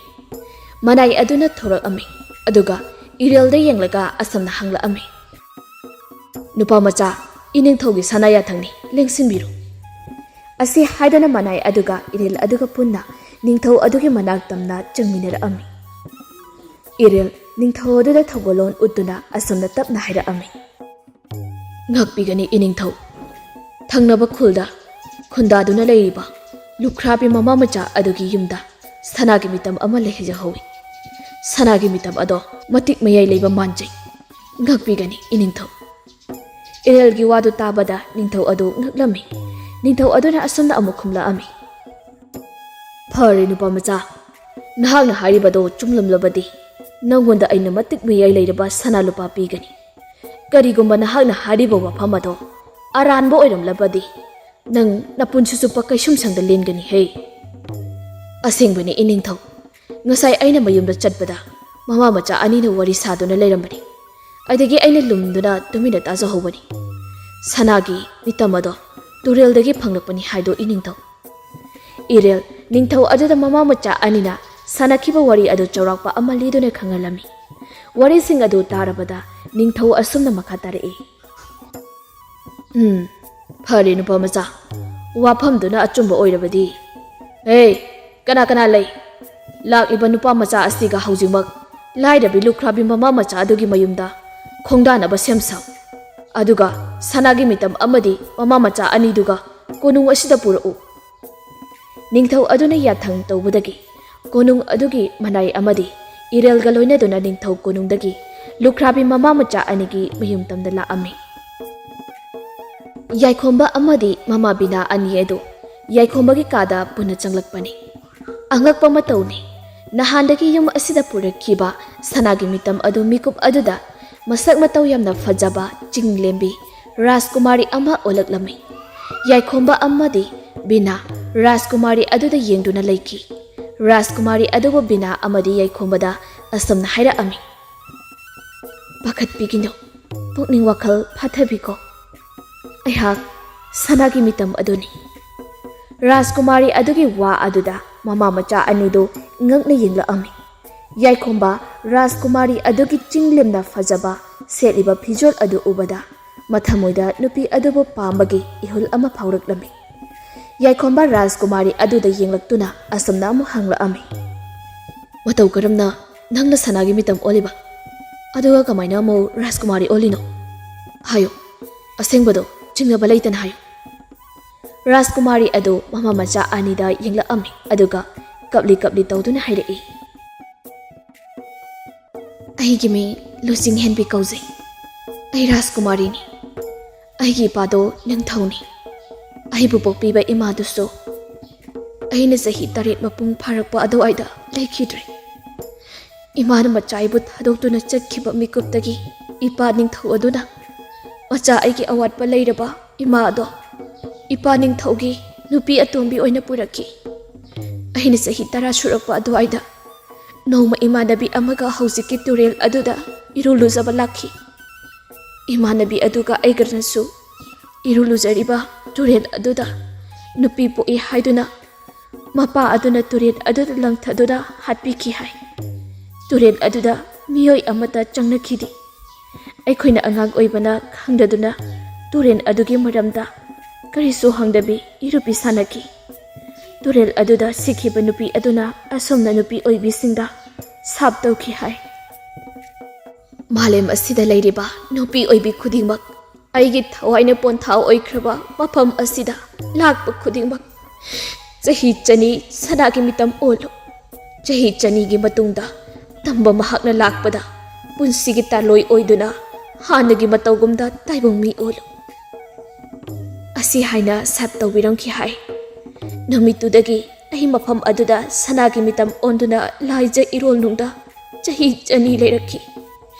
ꯃꯅꯥꯏ ꯑꯗꯨꯅ ꯊꯣꯔꯛꯑꯝꯃꯤ, ꯑꯗꯨꯒ ꯏꯔꯦꯜꯗ ꯌꯦꯡꯂꯒ ꯑꯁꯨꯝꯅ ꯍꯪꯂꯛꯑꯝꯃꯤ, "ꯅꯨꯄꯥ ꯃꯆꯥ, ꯏꯅꯤꯡꯊꯧꯒꯤ ꯁꯅꯥ ꯌꯥꯊꯪꯅꯤ, ꯂꯦꯡꯁꯤꯟꯕꯤꯔꯣ꯫" ꯑꯁꯤ ꯍꯥꯏꯗꯨꯅ ꯃꯅꯥꯏ ꯑꯗꯨꯒ ꯏꯔꯦꯜ ꯑꯗꯨꯒ ꯄꯨꯟꯅ ꯅꯤꯡꯊꯧ ꯑꯗꯨꯒꯤ ꯃꯅꯥꯛ ꯇꯝꯅ ꯆꯪꯃꯤꯟꯅꯔꯛꯑꯝꯃꯤ꯫ ꯏꯔꯦꯜ ꯅꯤꯡꯊꯧ ꯑꯗꯨꯗ ꯊꯧꯒꯜꯂꯣꯟ ꯎꯠꯇꯨꯅ ꯑꯁꯨꯝꯅ ꯇꯞꯅ ꯍꯥꯏꯔꯛꯑꯝꯃꯤ, "ꯉꯥꯛꯄꯤꯒꯅꯤ ꯏꯅꯤꯡꯊꯧ꯫ ꯊꯪꯅꯕ ꯈꯨꯜꯗ ꯈꯨꯟꯗꯥꯗꯨꯅ ꯂꯩꯔꯤꯕ ꯂꯨꯈ꯭ꯔꯥꯕꯤ ꯃꯃꯥ ꯃꯆꯥ ꯑꯗꯨꯒꯤ ꯌꯨꯝꯗ ꯁꯅꯥꯒꯤ ꯃꯤꯇꯝ ꯑꯃ ꯂꯩꯖꯍꯧꯋꯤ꯫ ꯁꯅꯥꯒꯤ ꯃꯤꯇꯝ ꯑꯗꯣ ꯃꯇꯤꯛ ꯃꯌꯥꯏ ꯂꯩꯕ ꯃꯥꯟꯖꯩ꯫ ꯉꯥꯛꯄꯤꯒꯅꯤ ꯏꯅꯤꯡꯊꯧ꯫" ꯏꯔꯦꯜꯒꯤ ꯋꯥꯗꯨ ꯇꯥꯕꯗ ꯅꯤꯡꯊꯧ ꯑꯗꯨ ꯉꯛꯂꯝꯃꯤ꯫ ꯅꯤꯡꯊꯧ ꯑꯗꯨꯅ ꯑꯁꯨꯝꯅ ꯑꯃꯨꯛ ꯈꯨꯝꯂꯛꯑꯝꯃꯤ, "ꯐꯔꯦ ꯅꯨꯄꯥ ꯃꯆꯥ, ꯅꯍꯥꯛꯅ ꯍꯥꯏꯔꯤꯕꯗꯣ ꯆꯨꯝꯂꯝꯂꯕꯗꯤ ꯅꯪꯉꯣꯟꯗ ꯑꯩꯅ ꯃꯇꯤꯛ ꯃꯌꯥꯏ ꯂꯩꯔꯕ ꯁꯅꯥ ꯂꯨꯄꯥ ꯄꯤꯒꯅꯤ꯫ ꯀꯔꯤꯒꯨꯝꯕ ꯅꯍꯥꯛꯅ ꯍꯥꯏꯔꯤꯕ ꯋꯥꯐꯝ ꯑꯗꯣ ꯑꯔꯥꯟꯕ ꯑꯣꯏꯔꯝꯂꯕꯗꯤ ꯅꯪ ꯅꯄꯨꯟꯁꯤ ꯆꯨꯞꯄ ꯀꯩꯁꯨꯝꯁꯪꯗ ꯂꯦꯟꯒꯅꯤ ꯍꯦ꯫" "ꯑꯁꯦꯡꯕꯅꯤ ꯏꯅꯤꯡꯊꯧ, ꯉꯁꯥꯏ ꯑꯩꯅ ꯃꯌꯨꯝꯗ ꯆꯠꯄꯗ ꯃꯃꯥ ꯃꯆꯥ ꯑꯅꯤꯅ ꯋꯥꯔꯤ ꯁꯥꯗꯨꯅ ꯂꯩꯔꯝꯕꯅꯤ꯫ ꯑꯗꯒꯤ ꯑꯩꯅ ꯂꯨꯝꯗꯨꯅ ꯇꯨꯃꯤꯟꯅ ꯇꯥꯖꯍꯧꯕꯅꯤ꯫ ꯁꯅꯥꯒꯤ ꯃꯤꯇꯝ ꯑꯗꯣ ꯇꯨꯔꯦꯜꯗꯒꯤ ꯐꯪꯂꯛꯄꯅꯤ ꯍꯥꯏꯗꯣ ꯏꯅꯤꯡꯊꯧ꯫" ꯏꯔꯦꯜ ꯅꯤꯡꯊꯧ ꯑꯗꯨꯗ ꯃꯃꯥ ꯃꯆꯥ ꯑꯅꯤꯅ ꯁꯥꯟꯅꯈꯤꯕ ꯋꯥꯔꯤ ꯑꯗꯨ ꯆꯥꯎꯔꯥꯛꯄ ꯑꯃ ꯂꯤꯗꯨꯅ ꯈꯪꯍꯜꯂꯝꯃꯤ꯫ ꯋꯥꯔꯤꯁꯤꯡ ꯑꯗꯨ ꯇꯥꯔꯕꯗ ꯅꯤꯡꯊꯧ ꯑꯁꯨꯝꯅ ꯃꯈꯥ ꯇꯥꯔꯛꯏ, "ꯎꯝ, ꯐꯔꯦ ꯅꯨꯄꯥ ꯃꯆꯥ, ꯋꯥꯐꯝꯗꯨꯅ ꯑꯆꯨꯝꯕ ꯑꯣꯏꯔꯕꯗꯤ, ꯍꯦ, ꯀꯅꯥ ꯀꯅꯥ ꯂꯩ? ꯂꯥꯛꯂꯤꯕ ꯅꯨꯄꯥ ꯃꯆꯥ ꯑꯁꯤꯒ ꯍꯧꯖꯤꯛꯃꯛ ꯂꯥꯏꯔꯕꯤ ꯂꯨꯈ꯭ꯔꯥꯕꯤ ꯃꯃꯥ ꯃꯆꯥ ꯑꯗꯨꯒꯤ ꯃꯌꯨꯝꯗ ꯈꯣꯡꯗꯥꯅꯕ ꯁꯦꯝ ꯁꯥꯎ꯫ ꯑꯗꯨꯒ ꯁꯅꯥꯒꯤ ꯃꯤꯇꯝ ꯑꯃꯗꯤ ꯃꯃꯥ ꯃꯆꯥ ꯑꯅꯤꯗꯨꯒ ꯀꯣꯅꯨꯡ ꯑꯁꯤꯗ ꯄꯨꯔꯛꯎ꯫" ꯅꯤꯡꯊꯧ ꯑꯗꯨꯅ ꯌꯥꯊꯪ ꯇꯧꯕꯗꯒꯤ ꯀꯣꯅꯨꯡ ꯑꯗꯨꯒꯤ ꯃꯅꯥꯏ ꯑꯃꯗꯤ ꯏꯔꯦꯜꯒ ꯂꯣꯏꯅꯗꯨꯅ ꯅꯤꯡꯊꯧ ꯀꯣꯅꯨꯡꯗꯒꯤ ꯂꯨꯈ꯭ꯔꯥꯕꯤ ꯃꯃꯥ ꯃꯆꯥ ꯑꯅꯤꯒꯤ ꯃꯌꯨꯝ ꯇꯝꯗ ꯂꯥꯛꯑꯝꯃꯤ꯫ ꯌꯥꯏꯈꯣꯝꯕ ꯑꯃꯗꯤ ꯃꯃꯥ ꯕꯤꯅꯥ ꯑꯅꯤ ꯑꯗꯨ ꯌꯥꯏꯈꯣꯝꯕꯒꯤ ꯀꯥꯗ ꯄꯨꯟꯅ ꯆꯪꯂꯛꯄꯅꯤ꯫ ꯑꯉꯛꯄ ꯃꯇꯧꯅꯤ, ꯅꯍꯥꯟꯗꯒꯤ ꯌꯨꯝ ꯑꯁꯤꯗ ꯄꯨꯔꯛꯈꯤꯕ ꯁꯅꯥꯒꯤ ꯃꯤꯇꯝ ꯑꯗꯨ ꯃꯤꯀꯨꯞ ꯑꯗꯨꯗ ꯃꯁꯛ ꯃꯇꯧ ꯌꯥꯝꯅ ꯐꯖꯕ ꯆꯤꯡ ꯂꯦꯝꯕꯤ ꯔꯥꯖꯀꯨꯃꯥꯔꯤ ꯑꯃ ꯑꯣꯜꯂꯛꯂꯝꯃꯤ꯫ ꯌꯥꯏꯈꯣꯝꯕ ꯑꯃꯗꯤ ꯕꯤꯅꯥ ꯔꯥꯖꯀꯨꯃꯥꯔꯤ ꯑꯗꯨꯗ ꯌꯦꯡꯗꯨꯅ ꯂꯩꯈꯤ꯫ ꯔꯥꯖꯀꯨꯃꯥꯔꯤ ꯑꯗꯨꯕꯨ ꯕꯤꯅꯥ ꯑꯃꯗꯤ ꯌꯥꯏꯈꯣꯝꯕꯗ ꯑꯁꯨꯝꯅ ꯍꯥꯏꯔꯛꯑꯝꯃꯤ, "ꯄꯥꯈꯠꯄꯤꯒꯤꯅꯨ, ꯄꯨꯛꯅꯤꯡ ꯋꯥꯈꯜ ꯐꯥꯊꯕꯤꯀꯣ꯫ ꯑꯩꯍꯥꯛ ꯁꯅꯥꯒꯤ ꯃꯤꯇꯝ ꯑꯗꯨꯅꯤ꯫" ꯔꯥꯖꯀꯨꯃꯥꯔꯤ ꯑꯗꯨꯒꯤ ꯋꯥ ꯑꯗꯨꯗ ꯃꯃꯥ ꯃꯆꯥ ꯑꯅꯤꯗꯨ ꯉꯛꯅ ꯌꯦꯡꯂꯛꯑꯝꯃꯤ꯫ ꯌꯥꯏꯈꯣꯝꯕ ꯔꯥꯖꯀꯨꯃꯥꯔꯤ ꯑꯗꯨꯒꯤ ꯆꯤꯡꯂꯦꯝꯅ ꯐꯖꯕ ꯁꯦꯠꯂꯤꯕ ꯐꯤꯖꯣꯜ ꯑꯗꯨ ꯎꯕꯗ ꯃꯊꯃꯣꯏꯗ ꯅꯨꯄꯤ ꯑꯗꯨꯕꯨ ꯄꯥꯝꯕꯒꯤ ꯏꯍꯨꯜ ꯑꯃ ꯐꯥꯎꯔꯛꯂꯝꯃꯤ꯫ ꯌꯥꯏꯈꯣꯝꯕ ꯔꯥꯖꯀꯨꯃꯥꯔꯤ ꯑꯗꯨꯗ ꯌꯦꯡꯂꯛꯇꯨꯅ ꯑꯁꯨꯝꯅ ꯑꯃꯨꯛ ꯍꯪꯂꯛꯑꯝꯃꯤ, "ꯃꯇꯧ ꯀꯔꯝꯅ ꯅꯪꯅ ꯁꯅꯥꯒꯤ ꯃꯤꯇꯝ ꯑꯣꯜꯂꯤꯕ? ꯑꯗꯨꯒ ꯀꯃꯥꯏꯅ ꯑꯃꯨꯛ ꯔꯥꯖꯀꯨꯃꯥꯔꯤ ꯑꯣꯜꯂꯤꯅꯣ? ꯍꯥꯏꯌꯨ, ꯑꯁꯦꯡꯕꯗꯣ ꯆꯤꯡꯅꯕ ꯂꯩꯇꯅ ꯍꯥꯏꯌꯨ꯫" ꯔꯥꯖꯀꯨꯃꯥꯔꯤ ꯑꯗꯨ ꯃꯃꯥ ꯃꯆꯥ ꯑꯅꯤꯗ ꯌꯦꯡꯂꯛꯑꯝꯃꯤ, ꯑꯗꯨꯒ ꯀꯞꯂꯤ ꯀꯞꯂꯤ ꯇꯧꯗꯨꯅ ꯍꯥꯏꯔꯛꯏ, "ꯑꯩꯒꯤ ꯃꯤꯡ ꯂꯨꯆꯤꯡ ꯍꯦꯟꯕꯤ ꯀꯧꯖꯩ꯫ ꯑꯩ ꯔꯥꯖꯀꯨꯃꯥꯔꯤꯅꯤ꯫ ꯑꯩꯒꯤ ꯏꯄꯥꯗꯣ ꯅꯤꯡꯊꯧꯅꯤ꯫ ꯑꯩꯕꯨ ꯄꯣꯛꯄꯤꯕ ꯏꯃꯥꯗꯨꯁꯨ ꯑꯩꯅ ꯆꯍꯤ ꯇꯔꯦꯠ ꯃꯄꯨꯡ ꯐꯥꯔꯛꯄ ꯑꯗꯨꯋꯥꯏꯗ ꯂꯩꯈꯤꯗ꯭ꯔꯦ꯫ ꯏꯃꯥꯅ ꯃꯆꯥ ꯑꯩꯕꯨ ꯊꯥꯗꯣꯛꯇꯨꯅ ꯆꯠꯈꯤꯕ ꯃꯤꯀꯨꯞꯇꯒꯤ ꯏꯄꯥ ꯅꯤꯡꯊꯧ ꯑꯗꯨꯅ ꯃꯆꯥ ꯑꯩꯒꯤ ꯑꯋꯥꯠꯄ ꯂꯩꯔꯕ ꯏꯃꯥ ꯑꯗꯣ ꯏꯄꯥ ꯅꯤꯡꯊꯧꯒꯤ ꯅꯨꯄꯤ ꯑꯇꯣꯝꯕꯤ ꯑꯣꯏꯅ ꯄꯨꯔꯛꯈꯤ꯫ ꯑꯩꯅ ꯆꯍꯤ ꯇꯔꯥ ꯁꯨꯔꯛꯄ ꯑꯗꯨꯋꯥꯏꯗ ꯅꯣꯡꯃ ꯏꯃꯥꯟꯅꯕꯤ ꯑꯃꯒ ꯍꯧꯖꯤꯛꯀꯤ ꯇꯨꯔꯦꯜ ꯑꯗꯨꯗ ꯏꯔꯨ ꯂꯨꯖꯕ ꯂꯥꯛꯈꯤ꯫ ꯏꯃꯥꯟꯅꯕꯤ ꯑꯗꯨꯒ ꯑꯩꯒꯅꯁꯨ ꯏꯔꯨ ꯂꯨꯖꯔꯤꯕ ꯇꯨꯔꯦꯜ ꯑꯗꯨꯗ ꯅꯨꯄꯤ ꯄꯣꯛꯏ ꯍꯥꯏꯗꯨꯅ ꯃꯄꯥ ꯑꯗꯨꯅ ꯇꯨꯔꯦꯜ ꯑꯗꯨꯗ ꯂꯪꯊꯗꯨꯅ ꯍꯥꯠꯄꯤꯈꯤ ꯍꯥꯏ꯫ ꯇꯨꯔꯦꯜ ꯑꯗꯨꯗ ꯃꯤꯑꯣꯏ ꯑꯃꯠꯇ ꯆꯪꯅꯈꯤꯗꯦ꯫ ꯑꯩꯈꯣꯏꯅ ꯑꯉꯥꯡ ꯑꯣꯏꯕꯅ ꯈꯪꯗꯗꯨꯅ ꯇꯨꯔꯦꯜ ꯑꯗꯨꯒꯤ ꯃꯔꯝꯗ ꯀꯔꯤꯁꯨ ꯍꯪꯗꯕꯤ ꯏꯔꯨꯞꯄꯤ ꯁꯥꯟꯅꯈꯤ꯫ ꯇꯨꯔꯦꯜ ꯑꯗꯨꯗ ꯁꯤꯈꯤꯕ ꯅꯨꯄꯤ ꯑꯗꯨꯅ ꯑꯁꯣꯝꯅ ꯅꯨꯄꯤ ꯑꯣꯏꯕꯤꯁꯤꯡꯗ ꯁꯥꯞ ꯇꯧꯈꯤ ꯍꯥꯏ꯫ ꯃꯥꯂꯦꯝ ꯑꯁꯤꯗ ꯂꯩꯔꯤꯕ ꯅꯨꯄꯤ ꯑꯣꯏꯕꯤ ꯈꯨꯗꯤꯡꯃꯛ, ꯑꯩꯒꯤ ꯊꯋꯥꯏꯅ ꯄꯣꯟꯊꯥ ꯑꯣꯏꯈ꯭ꯔꯕ ꯃꯐꯝ ꯑꯁꯤꯗ ꯂꯥꯛꯄ ꯈꯨꯗꯤꯡꯃꯛ, ꯆꯍꯤ ꯆꯅꯤ ꯁꯅꯥꯒꯤ ꯃꯤꯇꯝ ꯑꯣꯜꯂꯨ꯫ ꯆꯍꯤ ꯆꯅꯤꯒꯤ ꯃꯇꯨꯡꯗ ꯇꯝꯕ ꯃꯍꯥꯛꯅ ꯂꯥꯛꯄꯗ ꯄꯨꯟꯁꯤꯒꯤ ꯇꯥꯂꯣꯏ ꯑꯣꯏꯗꯨꯅ ꯍꯥꯟꯅꯒꯤ ꯃꯇꯧꯒꯨꯝꯗ ꯇꯥꯏꯕꯪ ꯃꯤ ꯑꯣꯜꯂꯨ꯫ ꯑꯁꯤ ꯍꯥꯏꯅ ꯁꯥꯞ ꯇꯧꯕꯤꯔꯝꯈꯤ ꯍꯥꯏ꯫ ꯅꯨꯃꯤꯠꯇꯨꯗꯒꯤ ꯑꯩ ꯃꯐꯝ ꯑꯗꯨꯗ ꯁꯅꯥꯒꯤ ꯃꯤꯇꯝ ꯑꯣꯟꯗꯨꯅ ꯂꯥꯏꯖ ꯏꯔꯣꯜꯅꯨꯡꯗ ꯆꯍꯤ ꯆꯅꯤ ꯂꯩꯔꯛꯈꯤ꯫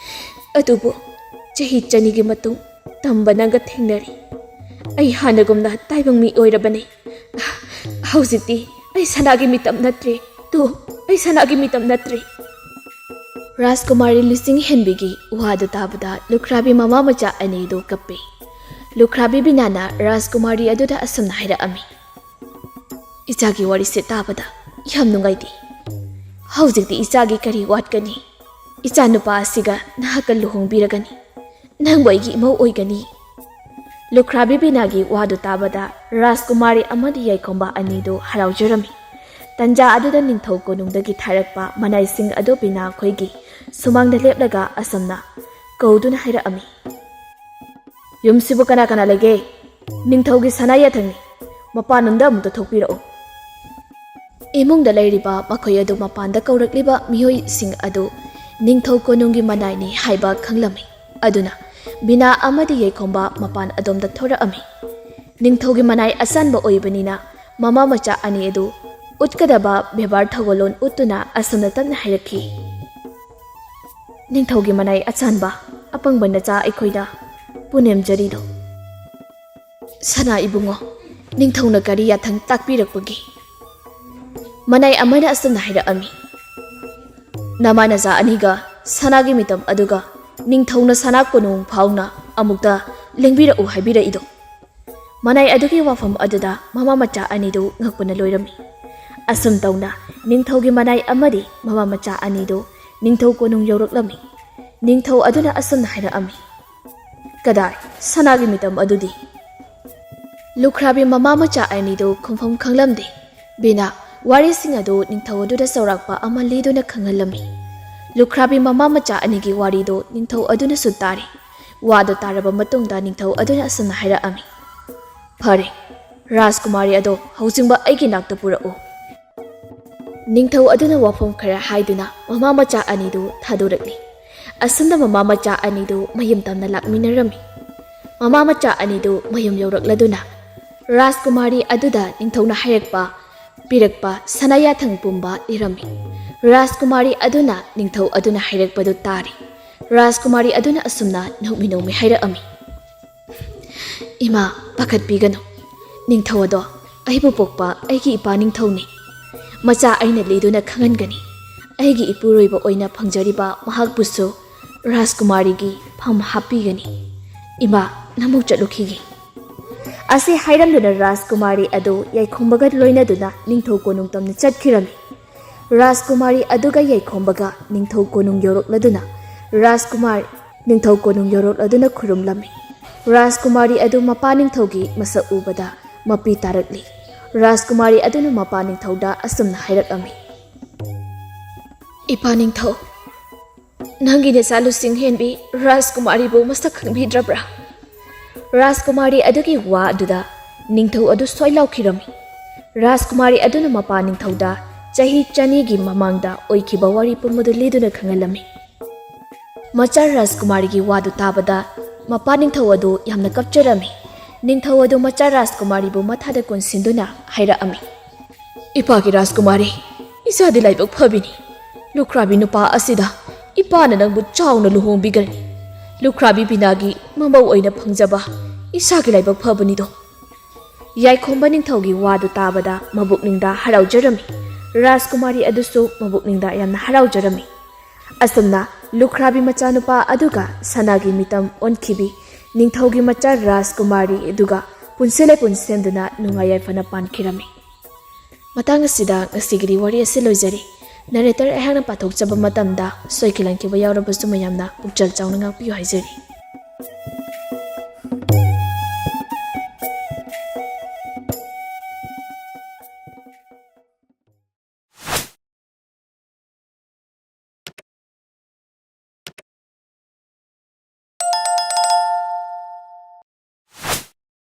ꯑꯗꯨꯕꯨ ꯆꯍꯤ ꯆꯅꯤꯒꯤ ꯃꯇꯨꯡ ꯇꯝꯕ ꯅꯪꯒ ꯊꯦꯡꯅꯔꯤ꯫ ꯑꯩ ꯍꯥꯟꯅꯒꯨꯝꯅ ꯇꯥꯏꯕꯪ ꯃꯤ ꯑꯣꯏꯔꯕꯅꯤ꯫ ꯍꯧꯖꯤꯛꯇꯤ ꯑꯩ ꯁꯅꯥꯒꯤ ꯃꯤꯇꯝ ꯅꯠꯇ꯭ꯔꯦ꯫ ꯇꯨ, ꯑꯩ ꯁꯅꯥꯒꯤ ꯃꯤꯇꯝ ꯅꯠꯇ꯭ꯔꯦ꯫ ꯔꯥꯖꯀꯨꯃꯥꯔꯤ ꯂꯨꯆꯤꯡ ꯍꯦꯟꯕꯤꯒꯤ ꯋꯥꯗꯨ ꯇꯥꯕꯗ ꯂꯨꯈ꯭ꯔꯥꯕꯤ ꯃꯃꯥ ꯃꯆꯥ ꯑꯅꯤꯗꯨ ꯀꯞꯄꯤ꯫ ꯂꯨꯈ꯭ꯔꯥꯕꯤ ꯕꯤꯅꯥꯅ ꯔꯥꯖꯀꯨꯃꯥꯔꯤ ꯑꯗꯨꯗ ꯑꯁꯨꯝꯅ ꯍꯥꯏꯔꯛꯑꯝꯃꯤ, "ꯏꯆꯥꯒꯤ ꯋꯥꯔꯤꯁꯦ ꯇꯥꯕꯗ ꯌꯥꯝ ꯅꯨꯡꯉꯥꯏꯇꯦ꯫ ꯍꯧꯖꯤꯛꯇꯤ ꯏꯆꯥꯒꯤ ꯀꯔꯤ ꯋꯥꯠꯀꯅꯤ? ꯏꯆꯥ ꯅꯨꯄꯥ ꯑꯁꯤꯒ ꯅꯍꯥꯛꯀ ꯂꯨꯍꯣꯡꯕꯤꯔꯒꯅꯤ꯫ ꯅꯪꯕꯨ ꯑꯩꯒꯤ ꯏꯃꯧ ꯑꯣꯏꯒꯅꯤ꯫" ꯂꯨꯈ꯭ꯔꯥꯕꯤ ꯕꯤꯅꯥꯒꯤ ꯋꯥꯗꯨ ꯇꯥꯕꯗ ꯔꯥꯖꯀꯨꯃꯥꯔꯤ ꯑꯃꯗꯤ ꯌꯥꯏꯈꯣꯝꯕ ꯑꯅꯤꯗꯨ ꯍꯔꯥꯎꯖꯔꯝꯃꯤ꯫ ꯇꯟꯖꯥ ꯑꯗꯨꯗ ꯅꯤꯡꯊꯧ ꯀꯣꯅꯨꯡꯗꯒꯤ ꯊꯥꯔꯛꯄ ꯃꯅꯥꯏꯁꯤꯡ ꯑꯗꯨ ꯕꯤꯅꯥ ꯈꯣꯏꯒꯤ ꯁꯨꯃꯥꯡꯗ ꯂꯦꯞꯂꯒ ꯑꯁꯨꯝꯅ ꯀꯧꯗꯨꯅ ꯍꯥꯏꯔꯛꯑꯝꯃꯤ, "ꯌꯨꯝꯁꯤꯕꯨ ꯀꯅꯥ ꯀꯅꯥ ꯂꯩꯒꯦ? ꯅꯤꯡꯊꯧꯒꯤ ꯁꯅꯥ ꯌꯥꯊꯪꯅꯤ꯫ ꯃꯄꯥꯟꯂꯣꯝꯗ ꯑꯃꯨꯛꯇ ꯊꯣꯛꯄꯤꯔꯛꯎ꯫" ꯏꯃꯨꯡꯗ ꯂꯩꯔꯤꯕ ꯃꯈꯣꯏ ꯑꯗꯨ ꯃꯄꯥꯟꯗ ꯀꯧꯔꯛꯂꯤꯕ ꯃꯤꯑꯣꯏꯁꯤꯡ ꯑꯗꯨ ꯅꯤꯡꯊꯧ ꯀꯣꯅꯨꯡꯒꯤ ꯃꯅꯥꯏꯅꯤ ꯍꯥꯏꯕ ꯈꯪꯂꯝꯃꯤ꯫ ꯑꯗꯨꯅ ꯕꯤꯅꯥ ꯑꯃꯗꯤ ꯌꯥꯏꯈꯣꯝꯕ ꯃꯄꯥꯟ ꯑꯗꯣꯝꯗ ꯊꯣꯔꯛꯑꯝꯃꯤ꯫ ꯅꯤꯡꯊꯧꯒꯤ ꯃꯅꯥꯏ ꯑꯆꯥꯟꯕ ꯑꯣꯏꯕꯅꯤꯅ ꯃꯃꯥ ꯃꯆꯥ ꯑꯅꯤ ꯑꯗꯨ ꯎꯠꯀꯗꯕ ꯕꯦꯕꯥꯔ ꯊꯧꯒꯜꯂꯣꯟ ꯎꯠꯇꯨꯅ ꯑꯁꯨꯝꯅ ꯇꯞꯅ ꯍꯥꯏꯔꯛꯈꯤ, "ꯅꯤꯡꯊꯧꯒꯤ ꯃꯅꯥꯏ ꯑꯆꯥꯟꯕ, ꯑꯄꯪꯕ ꯅꯆꯥ ꯑꯩꯈꯣꯏꯗ ꯄꯨꯅꯦꯝꯖꯔꯤꯗꯣ꯫" "ꯁꯅꯥ ꯏꯕꯨꯡꯉꯣ, ꯅꯤꯡꯊꯧꯅ ꯀꯔꯤ ꯌꯥꯊꯪ ꯇꯥꯛꯄꯤꯔꯛꯄꯒꯦ?" ꯃꯅꯥꯏ ꯑꯃꯅ ꯑꯁꯨꯝꯅ ꯍꯥꯏꯔꯛꯑꯝꯃꯤ, "ꯅꯃꯥ ꯅꯆꯥ ꯑꯅꯤꯒ ꯁꯅꯥꯒꯤ ꯃꯤꯇꯝ ꯑꯗꯨꯒ ꯅꯤꯡꯊꯧꯅ ꯁꯅꯥ ꯀꯣꯅꯨꯡ ꯐꯥꯎꯅ ꯑꯃꯨꯛꯇ ꯂꯦꯡꯕꯤꯔꯛꯎ ꯍꯥꯏꯕꯤꯔꯛꯏꯗꯣ꯫" ꯃꯅꯥꯏ ꯑꯗꯨꯒꯤ ꯋꯥꯐꯝ ꯑꯗꯨꯗ ꯃꯃꯥ ꯃꯆꯥ ꯑꯅꯤꯗꯨ ꯉꯛꯄꯅ ꯂꯣꯏꯔꯝꯃꯤ꯫ ꯑꯁꯨꯝ ꯇꯧꯅ ꯅꯤꯡꯊꯧꯒꯤ ꯃꯅꯥꯏ ꯑꯃꯗꯤ ꯃꯃꯥ ꯃꯆꯥ ꯑꯅꯤꯗꯨ ꯅꯤꯡꯊꯧ ꯀꯣꯅꯨꯡ ꯌꯧꯔꯛꯂꯝꯃꯤ꯫ ꯅꯤꯡꯊꯧ ꯑꯗꯨꯅ ꯑꯁꯨꯝꯅ ꯍꯥꯏꯔꯛꯑꯝꯃꯤ, "ꯀꯗꯥꯏ ꯁꯅꯥꯒꯤ ꯃꯤꯇꯝ ꯑꯗꯨꯗꯤ?" ꯂꯨꯈ꯭ꯔꯥꯕꯤ ꯃꯃꯥ ꯃꯆꯥ ꯑꯅꯤꯗꯨ ꯈꯨꯝꯐꯝ ꯈꯪꯂꯝꯗꯦ꯫ ꯕꯤꯅꯥ ꯋꯥꯔꯤꯁꯤꯡ ꯑꯗꯨ ꯅꯤꯡꯊꯧ ꯑꯗꯨꯗ ꯆꯥꯎꯔꯥꯛꯄ ꯑꯃ ꯂꯤꯗꯨꯅ ꯈꯪꯍꯜꯂꯝꯃꯤ꯫ ꯂꯨꯈ꯭ꯔꯥꯕꯤ ꯃꯃꯥ ꯃꯆꯥ ꯑꯅꯤꯒꯤ ꯋꯥꯔꯤꯗꯨ ꯅꯤꯡꯊꯧ ꯑꯗꯨꯅꯁꯨ ꯇꯥꯔꯦ꯫ ꯋꯥꯗꯨ ꯇꯥꯔꯕ ꯃꯇꯨꯡꯗ ꯅꯤꯡꯊꯧ ꯑꯗꯨꯅ ꯑꯁꯨꯝꯅ ꯍꯥꯏꯔꯛꯑꯝꯃꯤ, "ꯐꯔꯦ, ꯔꯥꯖꯀꯨꯃꯥꯔꯤ ꯑꯗꯣ ꯍꯧꯖꯤꯛꯃꯛ ꯑꯩꯒꯤ ꯅꯥꯛꯇ ꯄꯨꯔꯛꯎ꯫" ꯅꯤꯡꯊꯧ ꯑꯗꯨꯅ ꯋꯥꯐꯝ ꯈꯔ ꯍꯥꯏꯗꯨꯅ ꯃꯃꯥ ꯃꯆꯥ ꯑꯅꯤꯗꯨ ꯊꯥꯗꯣꯔꯛꯂꯤ꯫ ꯑꯁꯨꯝꯅ ꯃꯃꯥ ꯃꯆꯥ ꯑꯅꯤꯗꯨ ꯃꯌꯨꯝ ꯇꯝꯅ ꯂꯥꯛꯃꯤꯟꯅꯔꯝꯃꯤ꯫ ꯃꯃꯥ ꯃꯆꯥ ꯑꯅꯤꯗꯨ ꯃꯌꯨꯝ ꯌꯧꯔꯛꯂꯗꯨꯅ ꯔꯥꯖꯀꯨꯃꯥꯔꯤ ꯑꯗꯨꯗ ꯅꯤꯡꯊꯧꯅ ꯍꯥꯏꯔꯛꯄ ꯄꯤꯔꯛꯄ ꯁꯅꯥ ꯌꯥꯊꯪ ꯄꯨꯝꯕ ꯂꯤꯔꯝꯃꯤ꯫ ꯔꯥꯖꯀꯨꯃꯥꯔꯤ ꯑꯗꯨꯅ ꯅꯤꯡꯊꯧ ꯑꯗꯨꯅ ꯍꯥꯏꯔꯛꯄꯗꯨ ꯇꯥꯔꯤ꯫ ꯔꯥꯖꯀꯨꯃꯥꯔꯤ ꯑꯗꯨꯅ ꯑꯁꯨꯝꯅ ꯅꯣꯛꯃꯤ ꯅꯣꯛꯃꯤ ꯍꯥꯏꯔꯛꯑꯝꯃꯤ꯫ ꯏꯃꯥ, ꯄꯥꯈꯠꯄꯤꯒꯅꯨ꯫ ꯅꯤꯡꯊꯧ ꯑꯗꯣ ꯑꯩꯕꯨ ꯄꯣꯛꯄ ꯑꯩꯒꯤ ꯏꯄꯥ ꯅꯤꯡꯊꯧꯅꯤ꯫ ꯃꯆꯥ ꯑꯩꯅ ꯂꯤꯗꯨꯅ ꯈꯪꯍꯟꯒꯅꯤ꯫ ꯑꯩꯒꯤ ꯏꯄꯨꯔꯣꯏꯕ ꯑꯣꯏꯅ ꯐꯪꯖꯔꯤꯕ ꯃꯍꯥꯛꯄꯨꯁꯨ ꯔꯥꯖꯀꯨꯃꯥꯔꯤꯒꯤ ꯐꯝ ꯍꯥꯞꯄꯤꯒꯅꯤ꯫ ꯏꯃꯥ, ꯅꯃꯨꯛ ꯆꯠꯂꯨꯈꯤꯒꯦ꯫ ꯑꯁꯤ ꯍꯥꯏꯔꯝꯗꯨꯅ ꯔꯥꯖꯀꯨꯃꯥꯔꯤ ꯑꯗꯨ ꯌꯥꯏꯈꯣꯝꯕꯒ ꯂꯣꯏꯅꯗꯨꯅ ꯅꯤꯡꯊꯧ ꯀꯣꯅꯨꯡ ꯇꯝꯅ ꯆꯠꯈꯤꯔꯝꯃꯤ꯫ ꯔꯥꯖꯀꯨꯃꯥꯔꯤ ꯑꯗꯨꯒ ꯌꯥꯏꯈꯣꯝꯕꯒ ꯅꯤꯡꯊꯧ ꯀꯣꯅꯨꯡ ꯌꯧꯔꯛꯂꯗꯨꯅ ꯔꯥꯖꯀꯨꯃꯥꯔ ꯅꯤꯡꯊꯧ ꯀꯣꯅꯨꯡ ꯌꯧꯔꯛꯂꯗꯨꯅ ꯈꯨꯔꯨꯝꯂꯝꯃꯤ꯫ ꯔꯥꯖꯀꯨꯃꯥꯔꯤ ꯑꯗꯨ ꯃꯄꯥ ꯅꯤꯡꯊꯧꯒꯤ ꯃꯁꯛ ꯎꯕꯗ ꯃꯄꯤ ꯇꯥꯔꯛꯂꯤ꯫ ꯔꯥꯖꯀꯨꯃꯥꯔꯤ ꯑꯗꯨꯅ ꯃꯄꯥ ꯅꯤꯡꯊꯧꯗ ꯑꯁꯨꯝꯅ ꯍꯥꯏꯔꯛꯂꯝꯃꯤ꯫ ꯏꯄꯥ ꯅꯤꯡꯊꯧ, ꯅꯪꯒꯤ ꯅꯆꯥ ꯂꯨꯆꯤꯡ ꯍꯦꯟꯕꯤ ꯔꯥꯖꯀꯨꯃꯥꯔꯤꯕꯨ ꯃꯁꯛ ꯈꯪꯕꯤꯗ꯭ꯔꯕ꯭ꯔꯥ? ꯔꯥꯖꯀꯨꯃꯥꯔꯤ ꯑꯗꯨꯒꯤ ꯋꯥ ꯑꯗꯨꯗ ꯅꯤꯡꯊꯧ ꯑꯗꯨ ꯁꯣꯏ ꯂꯥꯎꯈꯤꯔꯝꯃꯤ꯫ ꯔꯥꯖꯀꯨꯃꯥꯔꯤ ꯑꯗꯨꯅ ꯃꯄꯥ ꯅꯤꯡꯊꯧꯗ ꯆꯍꯤ ꯆꯅꯤꯒꯤ ꯃꯃꯥꯡꯗ ꯑꯣꯏꯈꯤꯕ ꯋꯥꯔꯤ ꯄꯨꯝꯕꯗꯨ ꯂꯤꯗꯨꯅ ꯈꯪꯍꯜꯂꯝꯃꯤ꯫ ꯃꯆꯥ ꯔꯥꯖꯀꯨꯃꯥꯔꯤꯒꯤ ꯋꯥꯗꯨ ꯇꯥꯕꯗ ꯃꯄꯥ ꯅꯤꯡꯊꯧ ꯑꯗꯨ ꯌꯥꯝꯅ ꯀꯞꯆꯔꯝꯃꯤ꯫ ꯅꯤꯡꯊꯧ ꯑꯗꯨ ꯃꯆꯥ ꯔꯥꯖꯀꯨꯃꯥꯔꯤꯕꯨ ꯃꯊꯥꯗ ꯀꯣꯟꯁꯤꯟꯗꯨꯅ ꯍꯥꯏꯔꯛꯑꯝꯃꯤ꯫ ꯏꯄꯥꯒꯤ ꯔꯥꯖꯀꯨꯃꯥꯔꯤ, ꯏꯆꯥꯗꯤ ꯂꯥꯏꯕꯛ ꯐꯕꯤꯅꯤ꯫ ꯂꯨꯈ꯭ꯔꯥꯕꯤ ꯅꯨꯄꯥ ꯑꯁꯤꯗ ꯏꯄꯥꯅ ꯅꯪꯕꯨ ꯆꯥꯎꯅ ꯂꯨꯍꯣꯡꯕꯤꯒꯅꯤ꯫ ꯂꯨꯈ꯭ꯔꯥꯕꯤ ꯕꯤꯅꯥꯒꯤ ꯃꯃꯧ ꯑꯣꯏꯅ ꯐꯪꯖꯕ ꯏꯁꯥꯒꯤ ꯂꯥꯏꯕꯛ ꯐꯕꯅꯤꯗꯣ꯫ ꯌꯥꯏꯈꯣꯝꯕ ꯅꯤꯡꯊꯧꯒꯤ ꯋꯥꯗꯨ ꯇꯥꯕꯗ ꯃꯕꯨꯛꯅꯤꯡꯗ ꯍꯔꯥꯎꯖꯔꯝꯃꯤ꯫ ꯔꯥꯖꯀꯨꯃꯥꯔꯤ ꯑꯗꯨꯁꯨ ꯃꯕꯨꯛꯅꯤꯡꯗ ꯌꯥꯝꯅ ꯍꯔꯥꯎꯖꯔꯝꯃꯤ꯫ ꯑꯁꯨꯝꯅ ꯂꯨꯈ꯭ꯔꯥꯕꯤ ꯃꯆꯥꯅꯨꯄꯥ ꯑꯗꯨꯒ ꯁꯅꯥꯒꯤ ꯃꯤꯇꯝ ꯑꯣꯟꯈꯤꯕꯤ ꯅꯤꯡꯊꯧꯒꯤ ꯃꯆꯥ ꯔꯥꯖꯀꯨꯃꯥꯔꯤ ꯑꯗꯨꯒ ꯄꯨꯟꯁꯤ ꯂꯩꯄꯨꯟ ꯁꯦꯝꯗꯨꯅ ꯅꯨꯡꯉꯥꯏ ꯌꯥꯏꯐꯅ ꯄꯥꯟꯈꯤꯔꯝꯃꯤ꯫ ꯃꯇꯥꯡ ꯑꯁꯤꯗ ꯉꯁꯤꯒꯤꯗꯤ ꯋꯥꯔꯤ ꯑꯁꯤ ꯂꯣꯏꯖꯔꯦ꯫ ꯅꯦꯔꯦꯇꯔ ꯑꯩꯍꯥꯛꯅ ꯄꯥꯊꯣꯛꯆꯕ ꯃꯇꯝꯗ ꯁꯣꯏꯈꯤꯕ ꯂꯥꯟꯈꯤꯕ ꯌꯥꯎꯔꯕꯁꯨ ꯃꯌꯥꯝꯅ ꯄꯨꯛꯆꯦꯜ ꯆꯥꯎꯅ ꯉꯥꯛꯄꯤꯌꯨ ꯍꯥꯏꯖꯔꯤ꯫